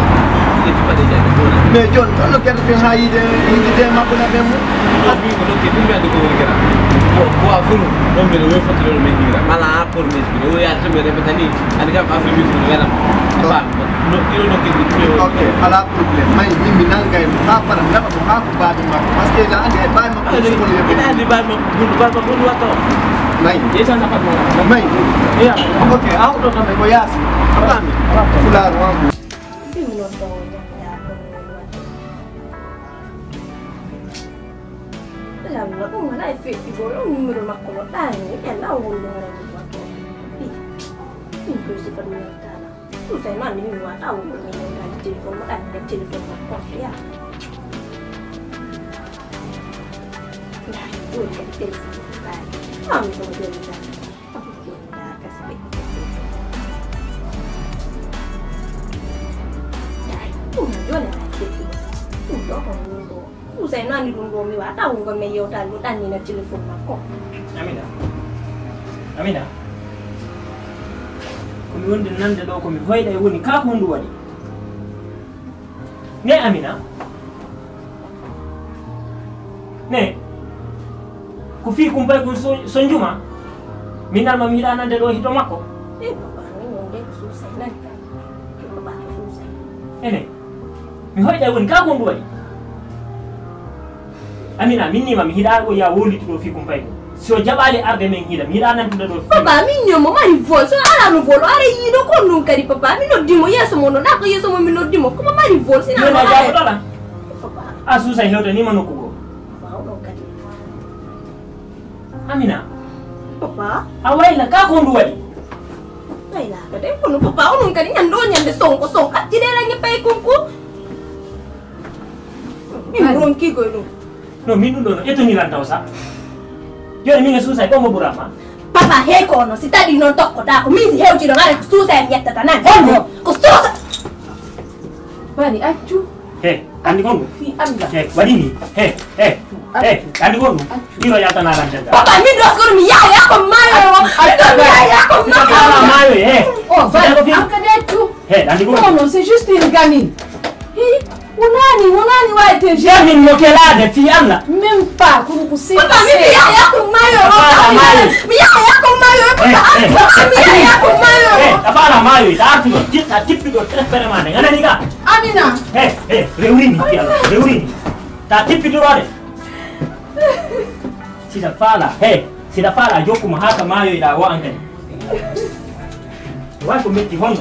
Ɓe ɗum paɗe jaade ko. Mais John, kono kadi ɓe haa yiide, yiide de makko na ɓe mo. Ɗum ɗo min ko ɗo ke ɗum ɓe andi ko woni kadi. Ko, ko a furu, ɗon ɓe ɗo woy fottude ɗo men hiira. Mala a por mes ɓe ɗo woy yaade to ɓe répéta ni. Andi kam affaire musique no welam. Ba, no, ɗiɗo no ke ɗum ɓe woy. Ok, alaa problème. May, min mi nangay mo haa para, naɓa mo haa ko baabi makko. Parce que ina andi ay baabi makko. Ina andi baabi makko, gundu, baabi makko, gundu watta o. May. Yeeso an sapat mo. May. Iya. Ok, a huɗo tan ko yaasi. Faami? Fulaar wa mo. Ɗum noon ɗo ñamɗa ɗon woni waɗde. Yalla, ɗum wona e feƴƴugol, on numéro makko no ɗaani, yalla o wonde wona ɗum waɗde. Ɗi, ɗum koy sifa ɗum yaltaala. Ɗum say noon min mi wata wonde min yaltaali téléphone mo ɗaani, nder téléphone mo compte ya. Ndaa, ɗum kadi téléphone mo ɗaani. Maa mi ɗum joni ɗaani. Ɗum ɗo ko ɗum ɗo. Usay no anndi ɗum ɗo mi wata wongo men yewtaade ɗum ɗannina téléphone makko. Amina. Amina. Ko mi wonde nande ɗo ko mi hoyɗa e woni ka ko honɗum waɗi? Ne Amina. Ne. Ko fii kumpay kun so, so njuma. Min alma mi hiɗa nande ɗo hito makko. Eh, papa, min wonde ko suusay nani. Ko papa ko suusay. Ene. Mi hoyɗa woni ka ko ndu waɗi. Amina, min nima mi hiɗa o ya wowliti ɗo fii kumpay kun. Si o jaɓaali arde men hiila, mi yiɗaa nantude ɗo. Papa, min ñomo mari vol. So alaa no vol, o ara yiiɗo kon ɗum kadi, papa. Mi noddi mo yeeso mo, no ɗa ko yeeso mo mi noddi mo. Ko mo mari vol, sina mo ara. Papa. A suusa hewta ni ma nokku goo. Papa, o ɗon kadi. Amina. Papa. A wayla ka ko ndu waɗi. Wayla ka de, kono papa, o ɗon kadi ñande o ñande sonko, sonko. Acci de range pay kunku. Min ronki goy ɗum. No, min ɗum ɗo no etoniran taw sa. Joni min e suusay ko mo ɓura ma. Papa, hey ko ono, si tawi noon tokkotaa ko min si hewti ɗo, ngara ko suusay mi ƴettata nan. Honno? Ko suusa. Bani, accu. He, andi kon ɗum? Fi Allah. He, waɗi ni. He, he, he, andi kon ɗum? Ɗino yaltana lan jagga. Papa, min ɗo kono mi yaaya ko maayo. Min ɗo mi yaaya ko maayo. Ala maayo, he. Oh, bani, an kadi accu. He, andi kon ɗum? Non, non, c'est juste une gamine. Hi. Wonani, wonani wawi te jemin mo kelaade fi Allah. Même pas, kono ko se. Papa, mi yaha yakko mayo. Papa, mayo. Mi yaha yakko mayo. Papa, mi yaha yakko mayo. Eh, a fala mayo, ta artuno, ta tippido trefere ma de. Ngana ni ka? Amina. Eh, eh, rewrini fi Allah. Rewrini. Ta tippido de. Sida fala, he, sida fala jokkuma haka mayo ida wa ankani. Wa ko metti hono.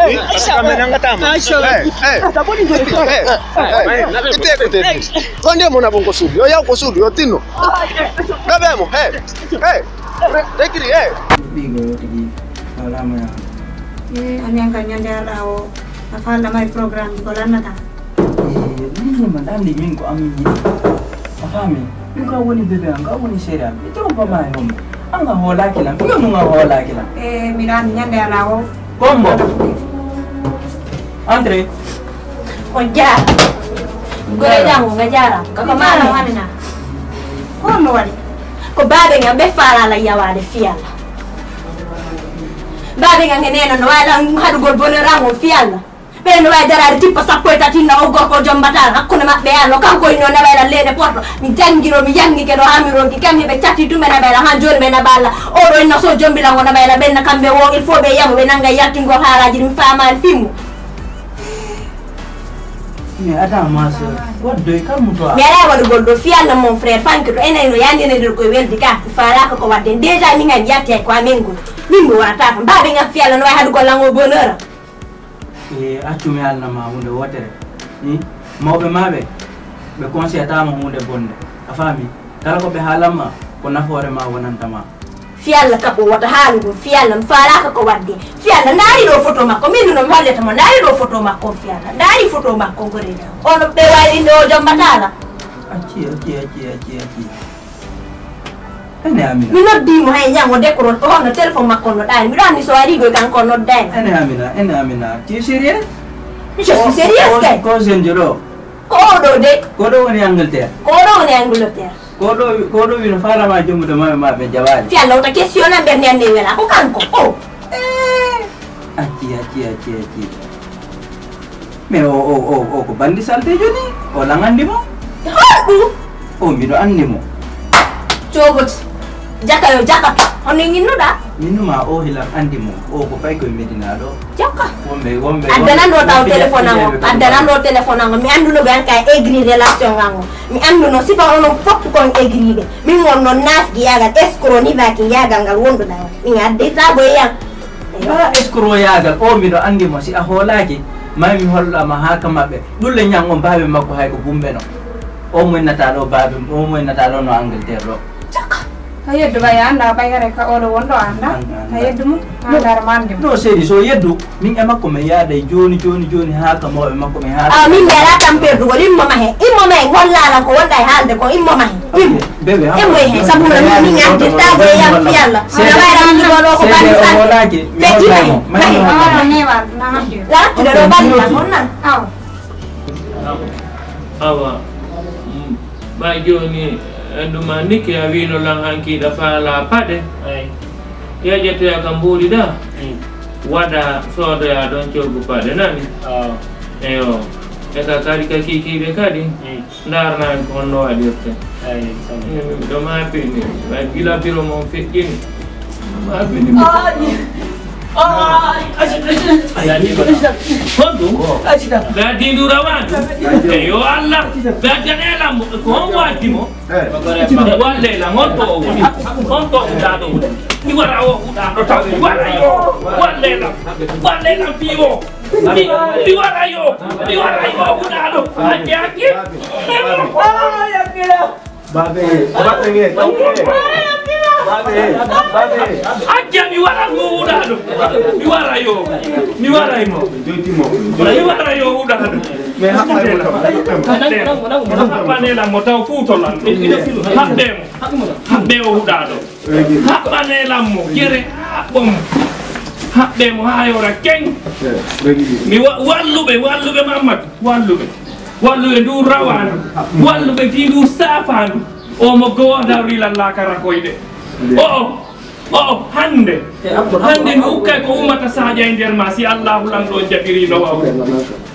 Kamɓe nangataa mo. Ite ko teddi. Ko nde mo na bon ko suudu. Yo yaw ko suudu, yo tinno. Ɓe ɓe mo. Hey. Hey. Rekiri, hey. Ɓigo yo tigi. Wala mo ya. Eh, anen kan ñande ala o. A falla mari programme ko lannata. Eh, min ni man andi min ko amin ni. A faami? Ɗum ka woni bébé am, ka woni chéri am. Mi trompe ma e hombo. An a hoolaaki lan. Fiyo ɗum a hoolaaki lan. Eh, miɗo andi ñande ala o. Kombo. Entrez. On jaar. Gore jango nga jaara. Ko maara Amina. Ko no waɗi? Ko baabe ngam ɓe faalaa la yawaade fiyalla. Baabe ngam nge nena no waawi lan haɗugol bonheur am on fiyalla. Ɓe no waawi daraade tippa sappo e tati na o gorko jombata hakkunde maɓɓe e Allah. Kanko inno naɓayla leene porto. Mi janngiro, mi yanngike ɗo haa mi ronki. Kam heɓe catti tum ɓe naɓayla haa jooni ɓe naɓalla. Oɗo inna so jombilango naɓayla ɓenna kamɓe wo il faut ɓe yamo ɓe nannga yaltingol haalaaji ɗi mi faamaali fimmo. Mais attends ma sœur, what do you come to? Mi alaa waɗugol ɗo fiyalla mon frère fanke to enen no yandinandir koye weldi ka mi faalaaka ko waɗden déjà min hay mi yalti hay ko amen ngol. Min mi wonata ko mbaaɓe ngam fiyalla no wawi haɗugol lango bonheur am. E accu mi haalna ma huunde wootere. Hmm? Mawɓe ma ɓe, ɓe conseillataama huunde bonde. A faami? Kala ko ɓe haalan ma, ko nafoore ma wonanta ma. Fiyalla kaɓo wota haalu ɗum. Fiyalla mi faalaaka ko waɗde. Fiyalla ndaari ɗo photo makko. Min no mi hollete mo. Ndaari ɗo photo makko on fiyalla. Ndaari photo makko on gorida. Ono ɓe wayrinde o jombataala. Acci, acci, acci, acci, acci. Ene Amina. Mi noddi mo hay ñango décroche ko honno téléphone makko no ɗaani. Miɗo anndi so ari goy kanko noddani. Ene Amina, ene Amina. Tu es sérieux? Je suis sérieuse kay. Ko jeune jo ɗo. Ko oɗo de. Ko ɗo woni Angleterre. Ko oɗo woni Angleterre. Ko ɗo, ko ɗo wino faalama jommude maɓɓe ma ɓe jaɓaali. Fiyalla wota question am ɓernde annde wela. Ko kanko. O. Eh. Acci, acci, acci, acci. Mais o, o, o, o ko bandi saltejo ni. O lan andi mo. Honɗum? O miɗo andi mo. Cogoti. Jaka yo jaka. Honno ñinnuɗa? Minnuma o hilan andi mo. O ko fay koye Medina ɗo. Jaka. Wonɓe, wonɓe, addanan ɗo taw téléphone ango. Addanan ɗo téléphone ango. Mi anduno ɓe an ka aigri relation ango. Mi anduno sifa onon fof kon aigriɓe. Min wonno nasgi yagal escroc ni baki yagal ngal wonduɗa. Min addirta boye yam. Ba escroc yagal o miɗo andi mo si a hoolaki. May mi holla ma ha ka maɓɓe. Ɗulle ñan on baabe makko hay ko bumɓe no. O mo innata ɗo baabe, o mo innata ɗo no Angleterre ɗo. Caka. A yeddu ɓay a annda ɓay hare ka oɗo wonɗo a annda. A yeddu mo. A annda ma andi mo. No seri so yeddu min e makko mi yaada e joni joni joni ha ka mawɓe makko mi ha. A min mi ala tan perdugol immo ma he. Immo ma he hollala ko wonɗa e haalde ko immo ma he. Immo. Bébé, ha. Immo he sabu no min addirta ko e yam fi Allah. Wala wala mi ɗo ɗo ko bandi sa. Fetti ma he. Ma he. Laattude ɗo bandi tan honna. Awa. Awa. Mm. Ɓay jooni, e ɗuma Niki a wiino lan hanki ɗa faala paɗe. Ay. Yejetoya ka mbuuɗi ɗa. Mm. Waɗa soodoya ɗon coggu paɗe nani. Ah. Eyo. E ka kadi ka kiikiiɓe kadi. Mm. Ndaarnaani ko honno waɗirte. Ay, ɗo maapini. Ɓay gila biro mon feƴƴini. Maapini. Ay. Ay. Honɗum? Ɓe addi ndu rawaani. Eyo Allah. Ɓe addanee lammo. Ko honmo addi mo? Walle lam, honto o woni? Honto o huɗaaɗo woni? Mi wara o huɗaaɗo taw. Mi wara yo. Walle lam. Walle lam fii o. Mi, mi wara yo. Mi wara yo huɗaaɗo. Acce, acce. Babe, babe, babe. Babe, babe. Acce, mi wara mo huɗaaɗo. Mi wara yo. Mi wara mo. Mi wara yo huɗaaɗo. Mais haɓɓanee lam mo taw fuuto lan. Haɓɓee mo. Haɓɓee o huɗaaɗo. Haɓɓanee lam mo. Jere haɓɓo mo. Haɓɓee mo haa yora keŋ. Mi wa-, walluɓe, walluɓe Mammadu. Walluɓe. Walluɓe ndu rawaandu. Walluɓe fii ndu saafaandu. O mo gowodawri lallaa kara koyɗe. O, o. O, o, hannde. Hannde mi ukkay ko ummata saaƴa e nder ma, si Allaahu Lanɗo on jaɓirii no wawde.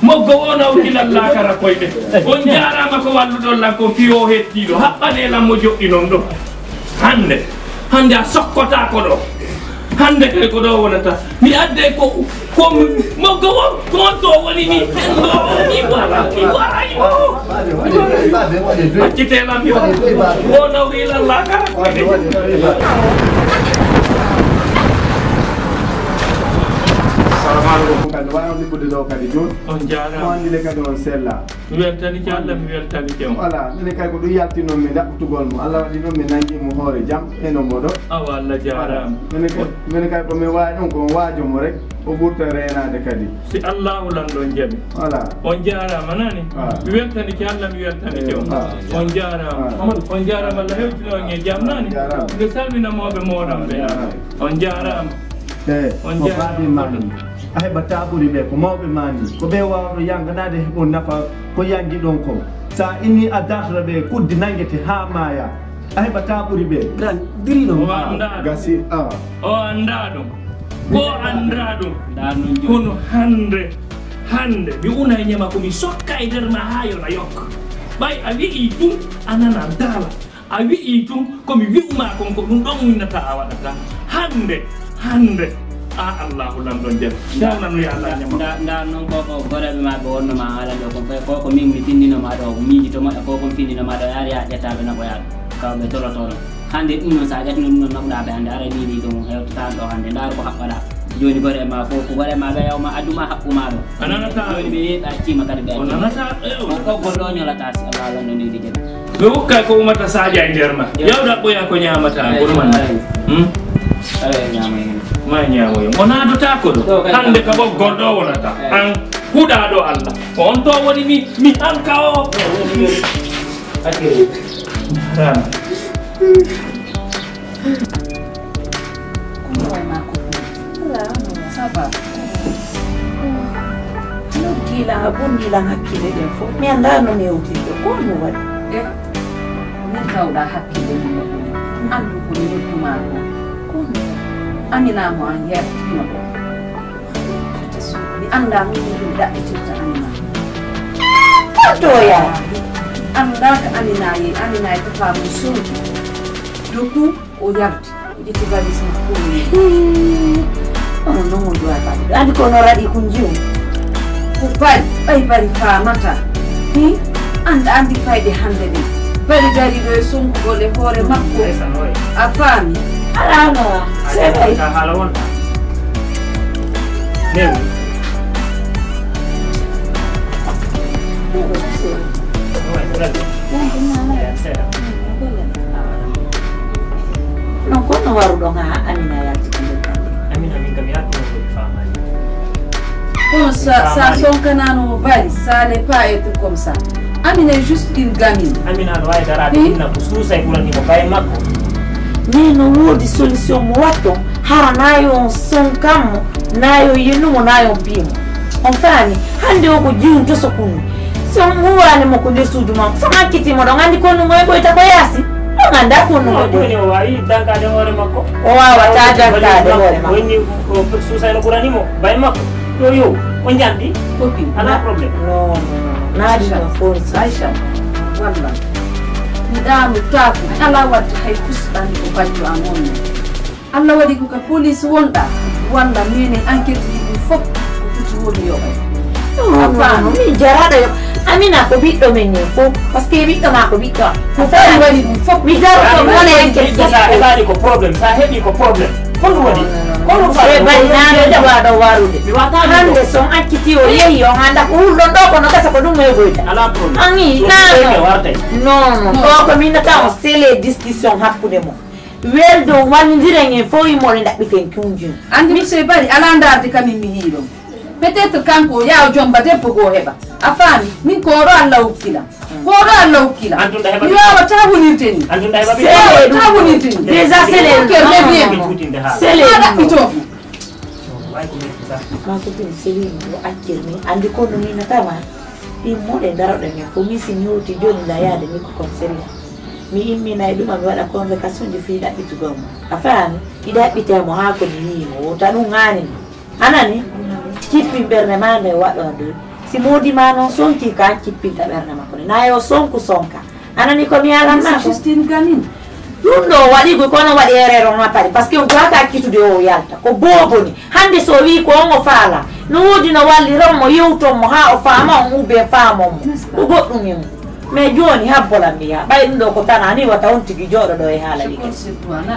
Moggo o nawki lallaa kara koyɗe. On jaaraama ko walluɗon lan kon fii o hettiiɗo. Haɓɓanee lan mo joɗɗinon ɗo. Hannde. Hannde a sokkotaako ɗo. Hannde kay ko ɗo wonata. Mi adday ko, ko moggo o, ko on to woni ni. Mi wara, mi wara, mi wara. Accitee lan mi wara. Wo nawri lan laakara. Ko kadi waawde fuɗde ɗo kadi jooni. On jaaraama. Ko anndi nde kadi on sella. Mi weltanike Allah, mi weltanike on. Voilà, minen kay ko ɗum yaltinoo mi ɗaɓɓutugol mo. Allah waɗi noon mi nanngi mo hoore jam e no mboɗo. Awa, Allah jaaraama. Voilà. Minen kay, minen kay ko mi waawi ɗum ko waajo mo rek, o ɓurta reenaade kadi. Si Allahu lanɗo on jaɓi. Voilà. On jaaraama nani? Ah. Mi weltanike Allah, mi weltanike on. Eh, ah. On jaaraama. Ah. On jaaraama, Allah hewtino on e jam nani? Jaaraama. Nde salmina mawɓe mooɗon ɓe. Jaaraama. On jaaraama. Eh, on ko jaaraama. Baabi maa ni. A heɓataa ɓuri ɓe, ko mawɓe maa ni. Ko ɓe waawno yanganaade heɓo nafa ko yangi ɗon ko. Sa inni a dartata ɓe kuddi nangete haa maaya. A heɓataa ɓuri ɓe. Gran, dirino. O anndaa ɗum. Gasi, ah. O anndaa ɗum. Ko anndaa ɗum. Ndaa ɗum jooni. Kono hannde, hannde, mi una e ñama ko mi sokka e nder ma haa yo na yokka. Ɓay a wi'i ɗum, a nanan daala. A wi'i tun ko mi wi'umaa kon, ko ɗum ɗon winnataa a waɗataa. Hannde, hannde, a Allaahu lanɗo on jam. Nda, nda, nda, nda non ko, ko goreeɓe maa ɓe wonno ma haala ɗo, ko, ko, ko min mi findino ma ɗo, ko miiji to moƴƴa, ko kon findino ma ɗo, yaari yaa ƴetta ɓe naɓoyaa ɗo. Kaw ɓe tolotolo. Hannde ɗum non, sa ƴettino ɗum non naɓuɗaa ɓe hannde, ara ni ɗum hewtataa ɗo hannde, ndaaru ko haɓɓaɗaa. Jooni gore ma fof, ko gore ma ɓe yawma aduma haqqu ma ɗo. A nanataa. Jooni ɓe yeeɓi accima kadi ɓe accima. O nanataa, eh, o. Ko ɓoggol ɗo ñolata si Allah lanɗo ni ɗi jam. Mi hokka ko umata saja e nder ma. Jam. Yaw ɗaɓɓoya ko ñamata. Ay, gol man. Ay. Hmm? Ay, ñama hen. Ma ñamo yo. O nadotaa ko ɗo. Ɗo kadi. Hannde ka ɓoggol ɗo wonata. Ay. An huɗa ɗo Allah. Ko on to woni mi, mi hanka o. Ɗo woni mi. Hakkille. Haram. Kono way ma ko ɗum. Alaa, non, ça va. Noddi lan, a bonni lan hakkille ɗen fof. Mi anndaa no mi hewtirde. Ko honno waɗi? Eh, min tawɗaa hakkille mum no ɗum. Anndu ko mi noddumaa ko. Ko honno waɗi? Amina mo an yertino ɗo. Mi anndaa min ɗum ɗaɓɓitirta Amina. Ko to yaa? Anndaa ko Amina yehi. Amina e papa mum sowdi. Doku. O yalti, o ƴetti valise makko, o yehi. Hii, onon non on ɗo e bari. Andi ko onon raɗi kun jiwon? Ko bari, ɓay bari faamata. Hii, anda andi fayde hande ɗen. Bari dari ɗo e sonkugol e hoore makko. Ndeysaan, oye. A faami? Alaa, no, c'est vrai. Ka haala wonta. Newi. Oye, ko ladde. Non, kono waruɗon haa Amina yalti ko nder kamɓe. Amina, min kam yalti ko mi faamaani. Kono sa, sa sonkanaano mo bari, ça n'est pas être comme ça. Amina est juste une gamine. Amina no waawi daraade inna ko suusa e ɓurani mo kay makko. Mais no woodi solution mo watton, hara na yo on sonkan mo, na yo yennu mo, na yo piimo. On faami? Hannde o ko jiwun to so kunnu. Si on huuwaani mo ko nder suudu makko, so on acciti mo ɗon, anndi konnugo e ɓoyta ko yaasi. On anndaa konnugo e ɓoyta. Jooni o waawi dankaade hoore makko. O waawataa dankaade hoore makko. O inni ko suusa ene ɓurani mo, bay makko. Yo, yo, o njanɗi. Copine. Alaa problème. Non, non, non. Naadi no force. Aïcha, walla. Mi ɗaanu taaku. Alaa waɗde hay fusuɗanmi ko bajjo am wonno. Allah waɗi ko ka police wonɗa, walla minen enquête ji ɗum fof ko foti woni yoɓay. Non, non, non, min jaraɗo yo. Amina ko ɓiɗɗo men ñen fof, parce que ɓiɗɗo ma ko ɓiɗɗo am. Ko foti waɗi ɗum fof. Mi jaro ko wona enquête. Ɓiɗɗo sa heɓani ko problème, sa heɓi ko problème. Kono waɗi? Kono faɗi? Bari nano jaɓaɗo warude. Mi wata hande son acciti o yehi on anda ko hulɗon ɗo kono gasa ko ɗum e goyta. Ala problème. An yi na. Non, non. Ɗo ko min nata on sele discussion hakkude mo. Weldo wallindiren en fof immoɗe ndaɓɓiten kunjun. Anndi monsieur Bari alaa ndaarde kamin mi yii ɗon. Peut-être kanko o yaa o jomba debbo goo heɓa. A faami? Min ko oɗo Allah hokkilam. Ko oɗo Allah hokkilam. Mi waawataa wonirde ni. Mi waawataa wonirde ni. Déjà sele. Sele. Maa ɗaɓɓitoo. Ma copine Céline, yo accir ni. Anndi ko no min natama. Immoɗe ndaroɗen en fof, min si mi hewti jooni la yaade mi ko kon sérieux. Mi immina e ɗuma mi waɗa convocation ji fii ɗaɓɓitugol mo. A faami? Mi ɗaɓɓitay mo haa ko mi yii mo wota ɗum haani mo. A nani? Cippin ɓernde maa nde waɗoo ndu. Si moodi maa noon sonki ka cippinta ɓernde makko nde. Na yo sonku sonka. A nani ko mi alanma ko? Justine Gamin. Ɗum ɗo waɗi ko kono waɗi erreur on happari parce que on gowata accitude o yalta ko boobo ni hannde so wii ko on o faala no woodi no walliron mo yewton mo haa o faama on ou bien faamon mo ko goɗɗum e mum mais jooni habbola mbiya ɓay ɗum ɗo ko tana ni wata on tigi jooɗo ɗo e haala ligge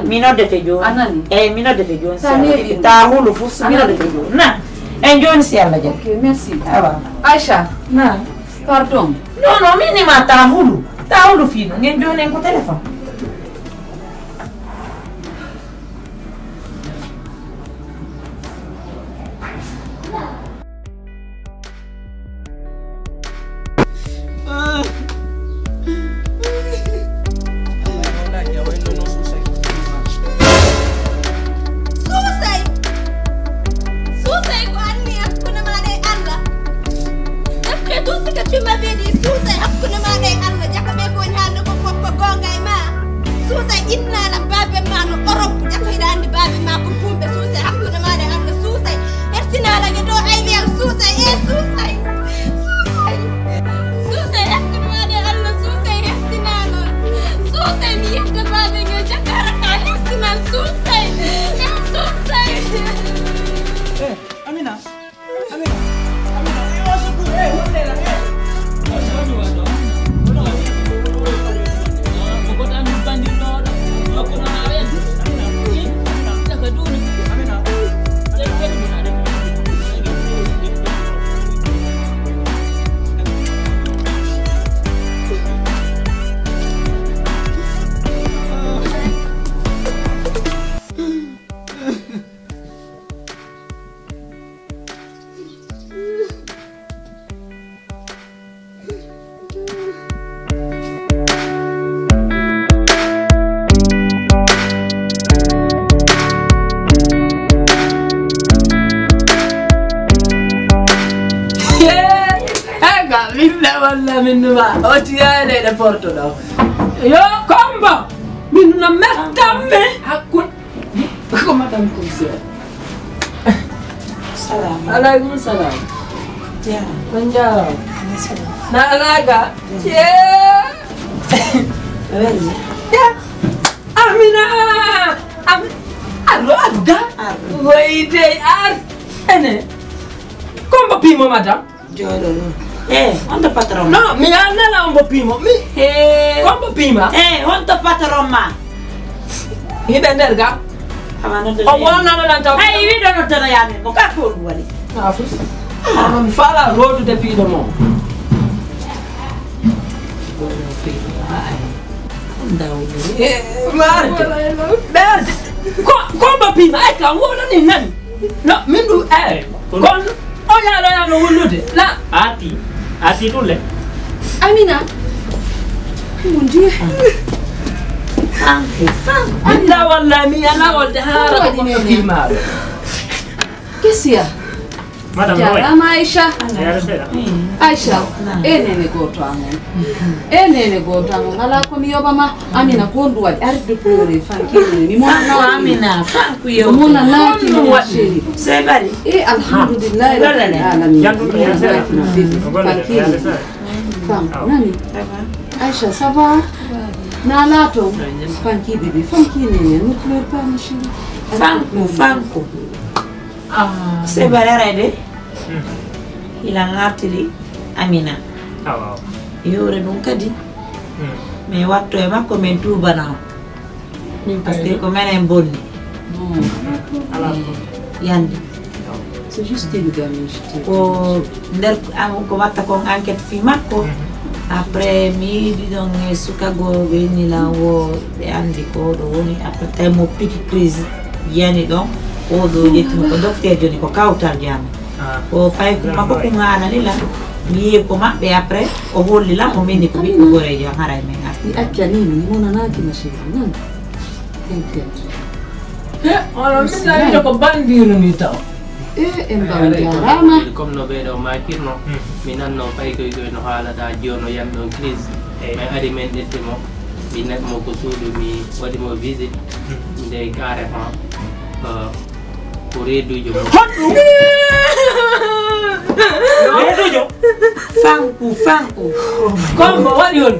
mi noddete jooni eyi mi noddete jooni ta hulu fof mi noddete jooni na Eyi, jooni si Allah jaɓi. Ok, merci. Awa. Aïcha. Na. Pardon. Non, non, min ni ma ta hulu. Ta hulu fii ɗum. Ngen jooni en ko téléphone. Suusay! Suusay ko anni hakkunde maaɗa e Allah. D'après tout ce que tu m'avais dit, Suusay hakkunde maaɗa e Allah. Jaka ɓe ko woni haalde ko fof ko goonga e ma. Suusay innaala baaben ma no Europe. Jaka hiɗa anndi baaben ma ko buumɓe. Suusay hakkunde maaɗa e Allah. Suusay hersinaa la nge dow ay wiyal Suusay, e Suusay. Suusay. Suusay hakkunde maaɗa e Allah. Suusay hersinaa la. Suusay mi yetta baabe nge jakara ka hersinaa Suusay. E Suusay. Eh, Amina. Amina. Amina. Eh, au secours. Eh, wonde la. Eh. Ega, min da walla min numa. O tiyaye de porto do. Yo, kombo. Min na metamme. Hakku. Ko madame commissaire. Salam. Alaikum salam. Ya. Bonjour. Salam. Na alaga. Ya. Welli. Ya. Amina. Am. Alo, Abda. Alo. Wai dai ar. Ene. Kombo pimo, madame. Jooɗo ɗo. Eh, on to patron ma? Non, mi annala on bo pimo. Mi. Eh. Ko on bo pima? Eh, on to patron ma? Hiɓe nder ga. Awa nodde. O wonano lan taw. Hay wiɗo noddana yamin mo ka ko ɗum waɗi. Na fus. Ah, mi fala rodude piɗo mo. Ndawde. Eh, marde. Ɓerde. Ko, ko mbo pima, ay ka wonani nani. No, min ɗum, eh, kon o yaalo yaano wullude. La. Ati, ati ɗum le. Amina. Mon Dieu. Fanku, fanku. Amina, wallahi, mi ala wolde haara ko mbo pima. Kesiya. Madame Roy. Jarama Aïcha. Aïcha, e nene goto am on. E nene goto am on. Ala ko mi yoɓa ma. Amina, ko honɗum waɗi? Arrête de pleurer, Fanki. Mi mona naki. Amina, Fanku yo. Mi mona naki, ma chérie. C'est bari. E alhamdulillahi rabbil alamin. Mi mona naki, ma bébé. Fanki. Fam, nani? Aïcha, ça va? Na laato. Fanki bébé, Fanki nene, ne pleure pas, ma chérie. Fanku, Fanku. Ah. C'est vrai, arayde. Hmm. Ila ngartiri Amina. Ah, waaw. Yewre ɗum kadi. Hmm. Mais watto e makko, min tuubana o. Min parce que ko menen bonni. Non. Ala ko. Yandi. C'est juste une gamine, je t'ai dit. Ko nder am ko watta kon enquête fi makko. Mhm. Après mi yiɗi ɗon e suka goo ɓe inni lan wo ɓe andi ko ɗo woni. Après tawi mo piki crise yani ɗon. O ɗo ƴettino ko docteur joni ko kawtal jama. Ah. Ko pay ko makko ko ŋaanani lan. Mi yehi ko maɓɓe après o holli lan o mini ko ɓiɗɗo goreejo an haray men arti. Mi accani mo, mi monanaaki ma chérie, non. T'inquiète. He, onon min nawiino ko bandiru ni taw. E, en mbaw jarama. Comme no ɓeɗo makirno, mi nanno pay koy koy no haalata jono yan ɗon crise. Min ari min ƴetti mo, mi naɓi mo ko suudu, mi waɗi mo visite. Nde carrément, euh, ko reedujo mo. Honɗum? Reedujo? Fanku, fanku. Kombo waɗi on.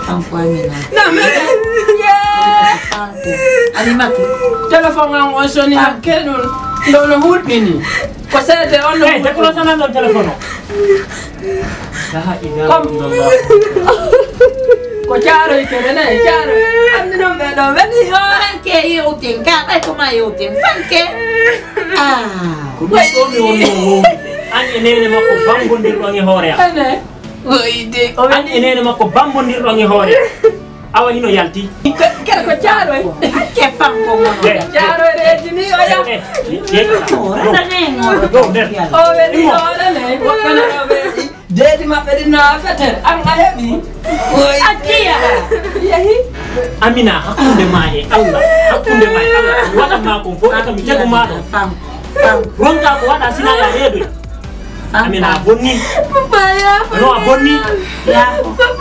Kanko Amina. Na mere. Kanko. Alimatu. Téléphone am o soni hakke ɗum. Ɗo no hulɓini. Ko seede on no. Eh, hulɓini. Décroche nan ɗon téléphone o. La ilaha illallah. Ko caaroy kene ne, caaroy. Anndi noon ɓe ɗo weli o hakke. Yewten ka, ɓay ko ma yewten. Fanke. Ah. Ko ɗum ɗo mi woni mo wowlude. An e neene makko bambondirɗon e hoore am. Ane. Woyde. An e neene makko bambondirɗon e hoore am. Awa hino yalti. Kere ko caaroy. Acce fanko mo. Eh, eh. Caaroy reeji ni o yam. Eh, eh, eh, eh. Oh, rata ne mo. Ɗo, nder. O ɓe ni o rane. Woɗɗana o ɓe. Deedi maɓɓe ɗin no fetel, an a heɓi? Oy. A jiya. Yehi. Amina, hakkunde ma e Allah, hakkunde ma e Allah, mi waɗan ma kon fof, e kam mi tegu ma ɗon. Fam, fam. Ronka ko waɗa sina ya reedoy. Fam, Amina, a fam. Bonni. Papa, ya. No, a bonni. Ya.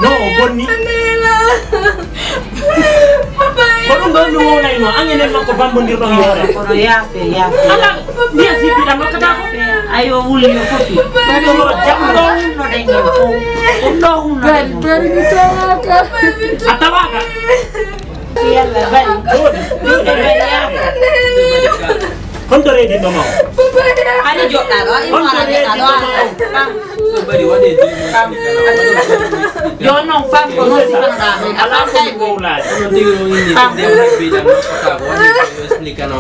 No, o bonni. Papa, ya. Ko ɗum ɗon mi wownayno, an enen makko bambondirɗon e hoore. Kono yaafe, yaafe. Ala, mbiya si mbiɗa nokkata ko. Ayo, wuli yo foti. Ɗo jam ɗo hunno ɗen ɗo. Ɗum ɗo hunno ɗen ɗo. Bari, bari, mi tawaka. A tawaka? Yalla, bari. Ɗo, ɗo, bari, yaafe. Honto reedi ɗo maw? Ani joɗɗa ɗo, ani honto reedi ɗo maw? Pam. Pam. Yo non pam ko non sifanoɗa men. Ala ko mi wowlaade. Pam.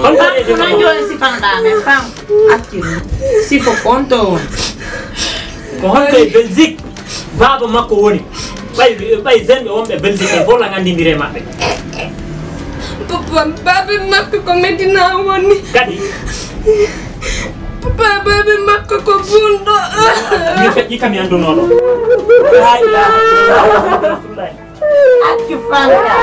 Pam ko non joni sifanoɗa men. Pam. Accir. Sifo ko on to woni. Ko honto e Belgique baaba makko woni? Ɓay, ɓay zenɓe wonɓe Belgique ɓe fof lan anndindire maɓɓe. Papa, baabe makko ko Medina woni. Kadi? Papa, baabe makko ko bunɗo. Mi feƴƴi kam mi anndunooɗo. La ilaha illallah. Accu Fanta.